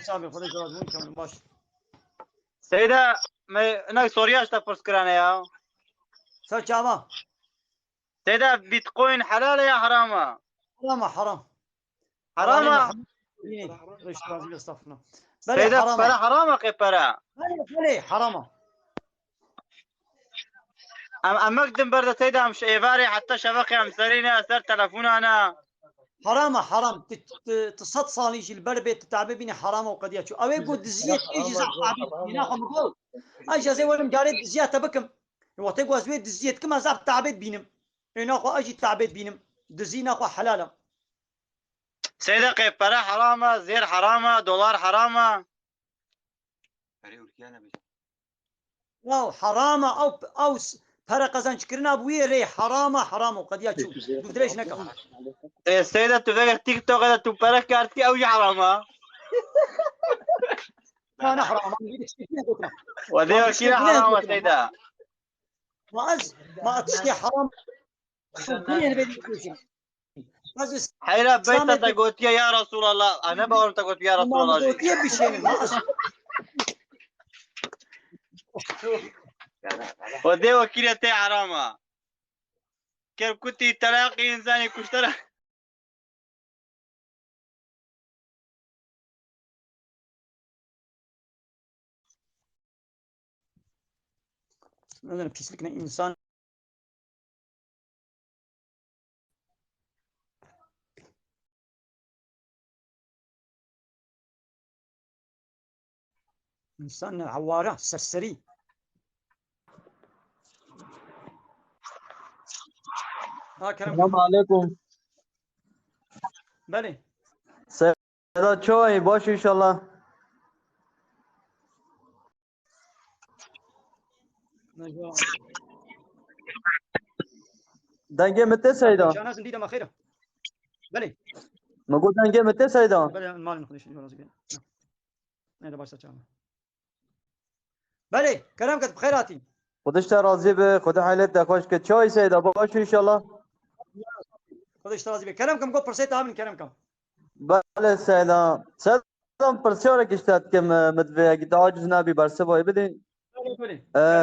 Sami, Xwedê razî bû, çaw baş. Seyda, me hinek soruya ji te pirs kirane ya. Ser çava. Seyda, Bitcoin helal e ya haram e? Haram e, haram. Haram e? Yine, Xwedê razî bû, estağfurullah. Belê, Seyda, haram e. Pere haram e qê pere? Belê, belê, haram e. Em emek din ber de Seyda, em ji êvarê heta şeveqê em serî ne, ser telefona ne. Haram e, haram. Tu, tu, tu sed salî jî li ber bê tu tabê bînî, haram e û qediya çû. Ew ê ku diziyê tê jî zehf tabê bînî. Naxwe min got. Ez jî ez ê werim carê diziya te bikim. Wextê ku ez wê diziyê dikim ez zehf tabê bînim. Ê naxwe ez jî tabê bînim. Dizî naxwe helal e. Seyda, qê pere haram e, zêr haram e, dolar haram e? Ya haram e, ew, ew s-, pere qezenc kirina bi wî rê haram e, haram e, qediya çû. Dûvdirêj neke. Ê Seyda, tu vegeh TikTokê de tu pere kartî, ew jî haram e? Na, ne haram e, min vê tiştê gotina. Wedê wekîle haram e Seyda. Ma ez, ma tiştê haram. Şûn kulên bê dikujin. Ez Heyra beyta İslamê te gotiye ya Resulallah. Ana bawerim te gotiye ya Resulallah. Gotiye bişênim. Ma ez Wedê wekîle tê haram e. Kerkutî, telaqî, însanî kuştara. Nazanim, pislik ne, insan. İnsan ne, hawara, serserî. Ha, Kerem. Selamun aleyküm. Belê. Seyda, çawa yî? Baş inşallah. Dengê min tê Seyda. Şahnasin dîdem xêr e. Belê. Min got dengê min tê Seyda. Belê, malin xwedê şî, razî bê. Ne de başta çağırma. Belê, Kerem ket, bi xêr hatî. Xwedê ji te razî be, Xwedê heylê te xweş ke. Çawa yî Seyda, baş inşallah. Xwedê ji te razî be. Kerem kem, got pirsê te min, Kerem kem. Belê Seyda. Seyda, pirsyarek ji te dikim, e, min divê, egi te aciz nebî, bersiva wê bidî. Belê, belê.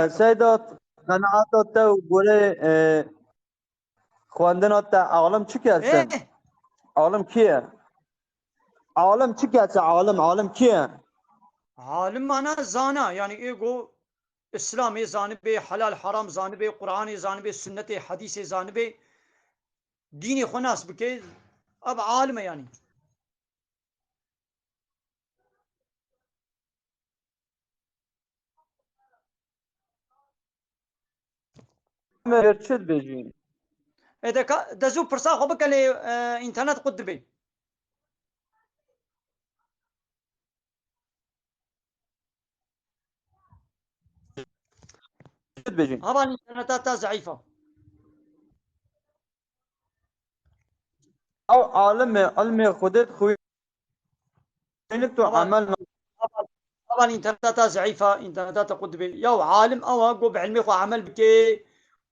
E, Seyda, qenaeta te û gorê, e, xwendina te, alim çi kes e? Eh, Alim kî ye? Alim çi kes e? Alim, alim kî ye? Alim mana zana, yani ê go Îslamê zanibê, helal haram zanibê, Qur'anê zanibê, sunnetê, hadîsê zanibê, dînê xwe nas bike, ev alim e yani. Em ê çi dibêjin? E de ka, de zû pirsa xwe bike lê, e, înternet qut dibe. Çi dibêjin? Heval înterneta te zeîf e. Ew alim e, ilmê Xwedê dixwîne tu Heval- emel na- Heval înterneta te zeîf e, înterneta te qut dibe. Ya alim ew e, go bi ilmê xwe emel bike,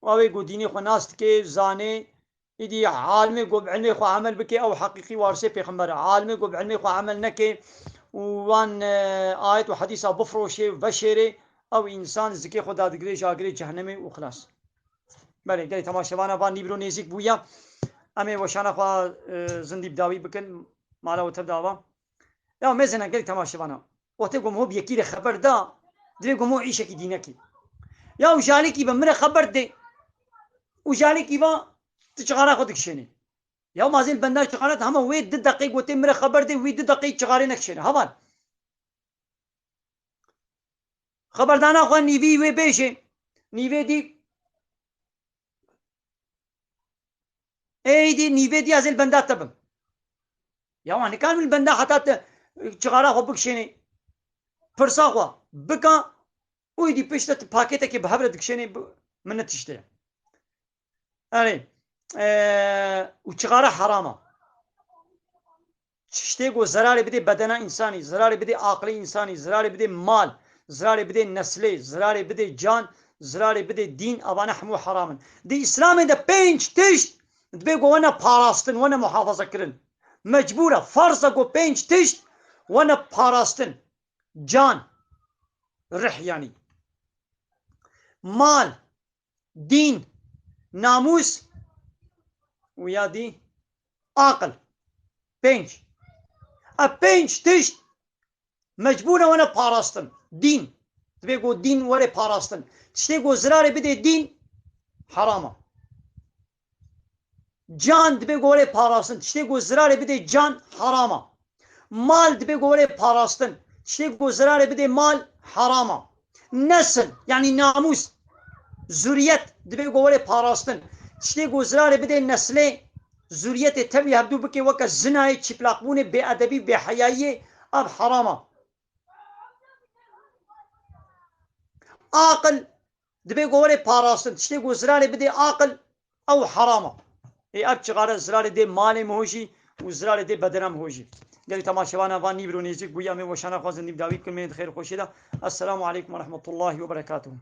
ew ê go dînê xwe nas dike, zane. Îdî alimê go bi ilmê xwe emel bike, ew heqîqî warisê pêxember e. Alimê go bi ilmê xwe emel neke û wan, e, ayet û hedîsa bifiroşê, veşêrê, ew însan zikê xwe dadigirê ji agirê cehennemê û xilas. Belê, gelê temaşevana van nîvro nêzîk bûye. Em ê weşana xwe, e, zindî bi dawî bikin. Mala we tev dava. Ya mêzena gelê temaşevana. Wextê ku min bi yekî re xeber da, divê ku min îşekî dînekî. Ya û jalekî be min re xeber dê. Û jalekî va tu çixara xwe dikişênî. Ya mazê li benda çixara hema wê du deqê gotê min re xeber dê, wî du deqê çixarê nekişêne. Heval. Xeberdana xwe nîvî wê bêje. Nîvê dî. Êdî nîvê dî ez ê li benda te bim. Ya wan nikarim li benda heta te çixara xwe bikişênê. Pirsa xwe bika û êdî pişt de tu paketekê bi hev re dikişênê bi-, min ne tiştê ye. Erê, e, û çixara herama. Tiştê ku zerarê bidê bedena însanî, zerarê bidê aqilê însanî, zerarê bidê mal, zerarê bidê neslê, zerarê bidê can, zerarê bidê dîn, avane hemû heram in. Di Îslamê de pênc tişt Dibê ku wene parastin, wene muhafaza kirin. Mecbûr e, farz e ku pênc tişt wene parastin. Can, rih yanî. Mal, dîn, namûs û ya dî aqil. Pênc. E pênc tişt mecbûr e wene parastin. Dîn. Dibê ku dîn were parastin. Tiştê ku zirarê bidê dîn, heram e. Can dibê ku were parastin. Tiştê ku zirarê bidê can, heram e. Mal dibê ku were parastin. Tiştê ku zirarê bidê mal, heram e. Nesil, yanî namûs, zuriyet dibê ku were parastin. Tiştê ku zirarê bidê neslê, zuriyetê tevlî hevdû bike weke zinayê, çîplaqbûnê, bêedebî, bêheyayiyê, ev heram e. Aqil dibê ku were parastin. Tiştê ku zirarê bidê aqil, ew heram e. Ê ev çixare zirarê dê malê min hojî û zirarê dê bedena min hojî. Gelî temaşevana van nîvro nêzîk bûye, em ê weşana xwe zindî bi dawî bikin, mêd xêr xweşê de. Esselamu aleykum ve rahmetullahi ve berekatuhu.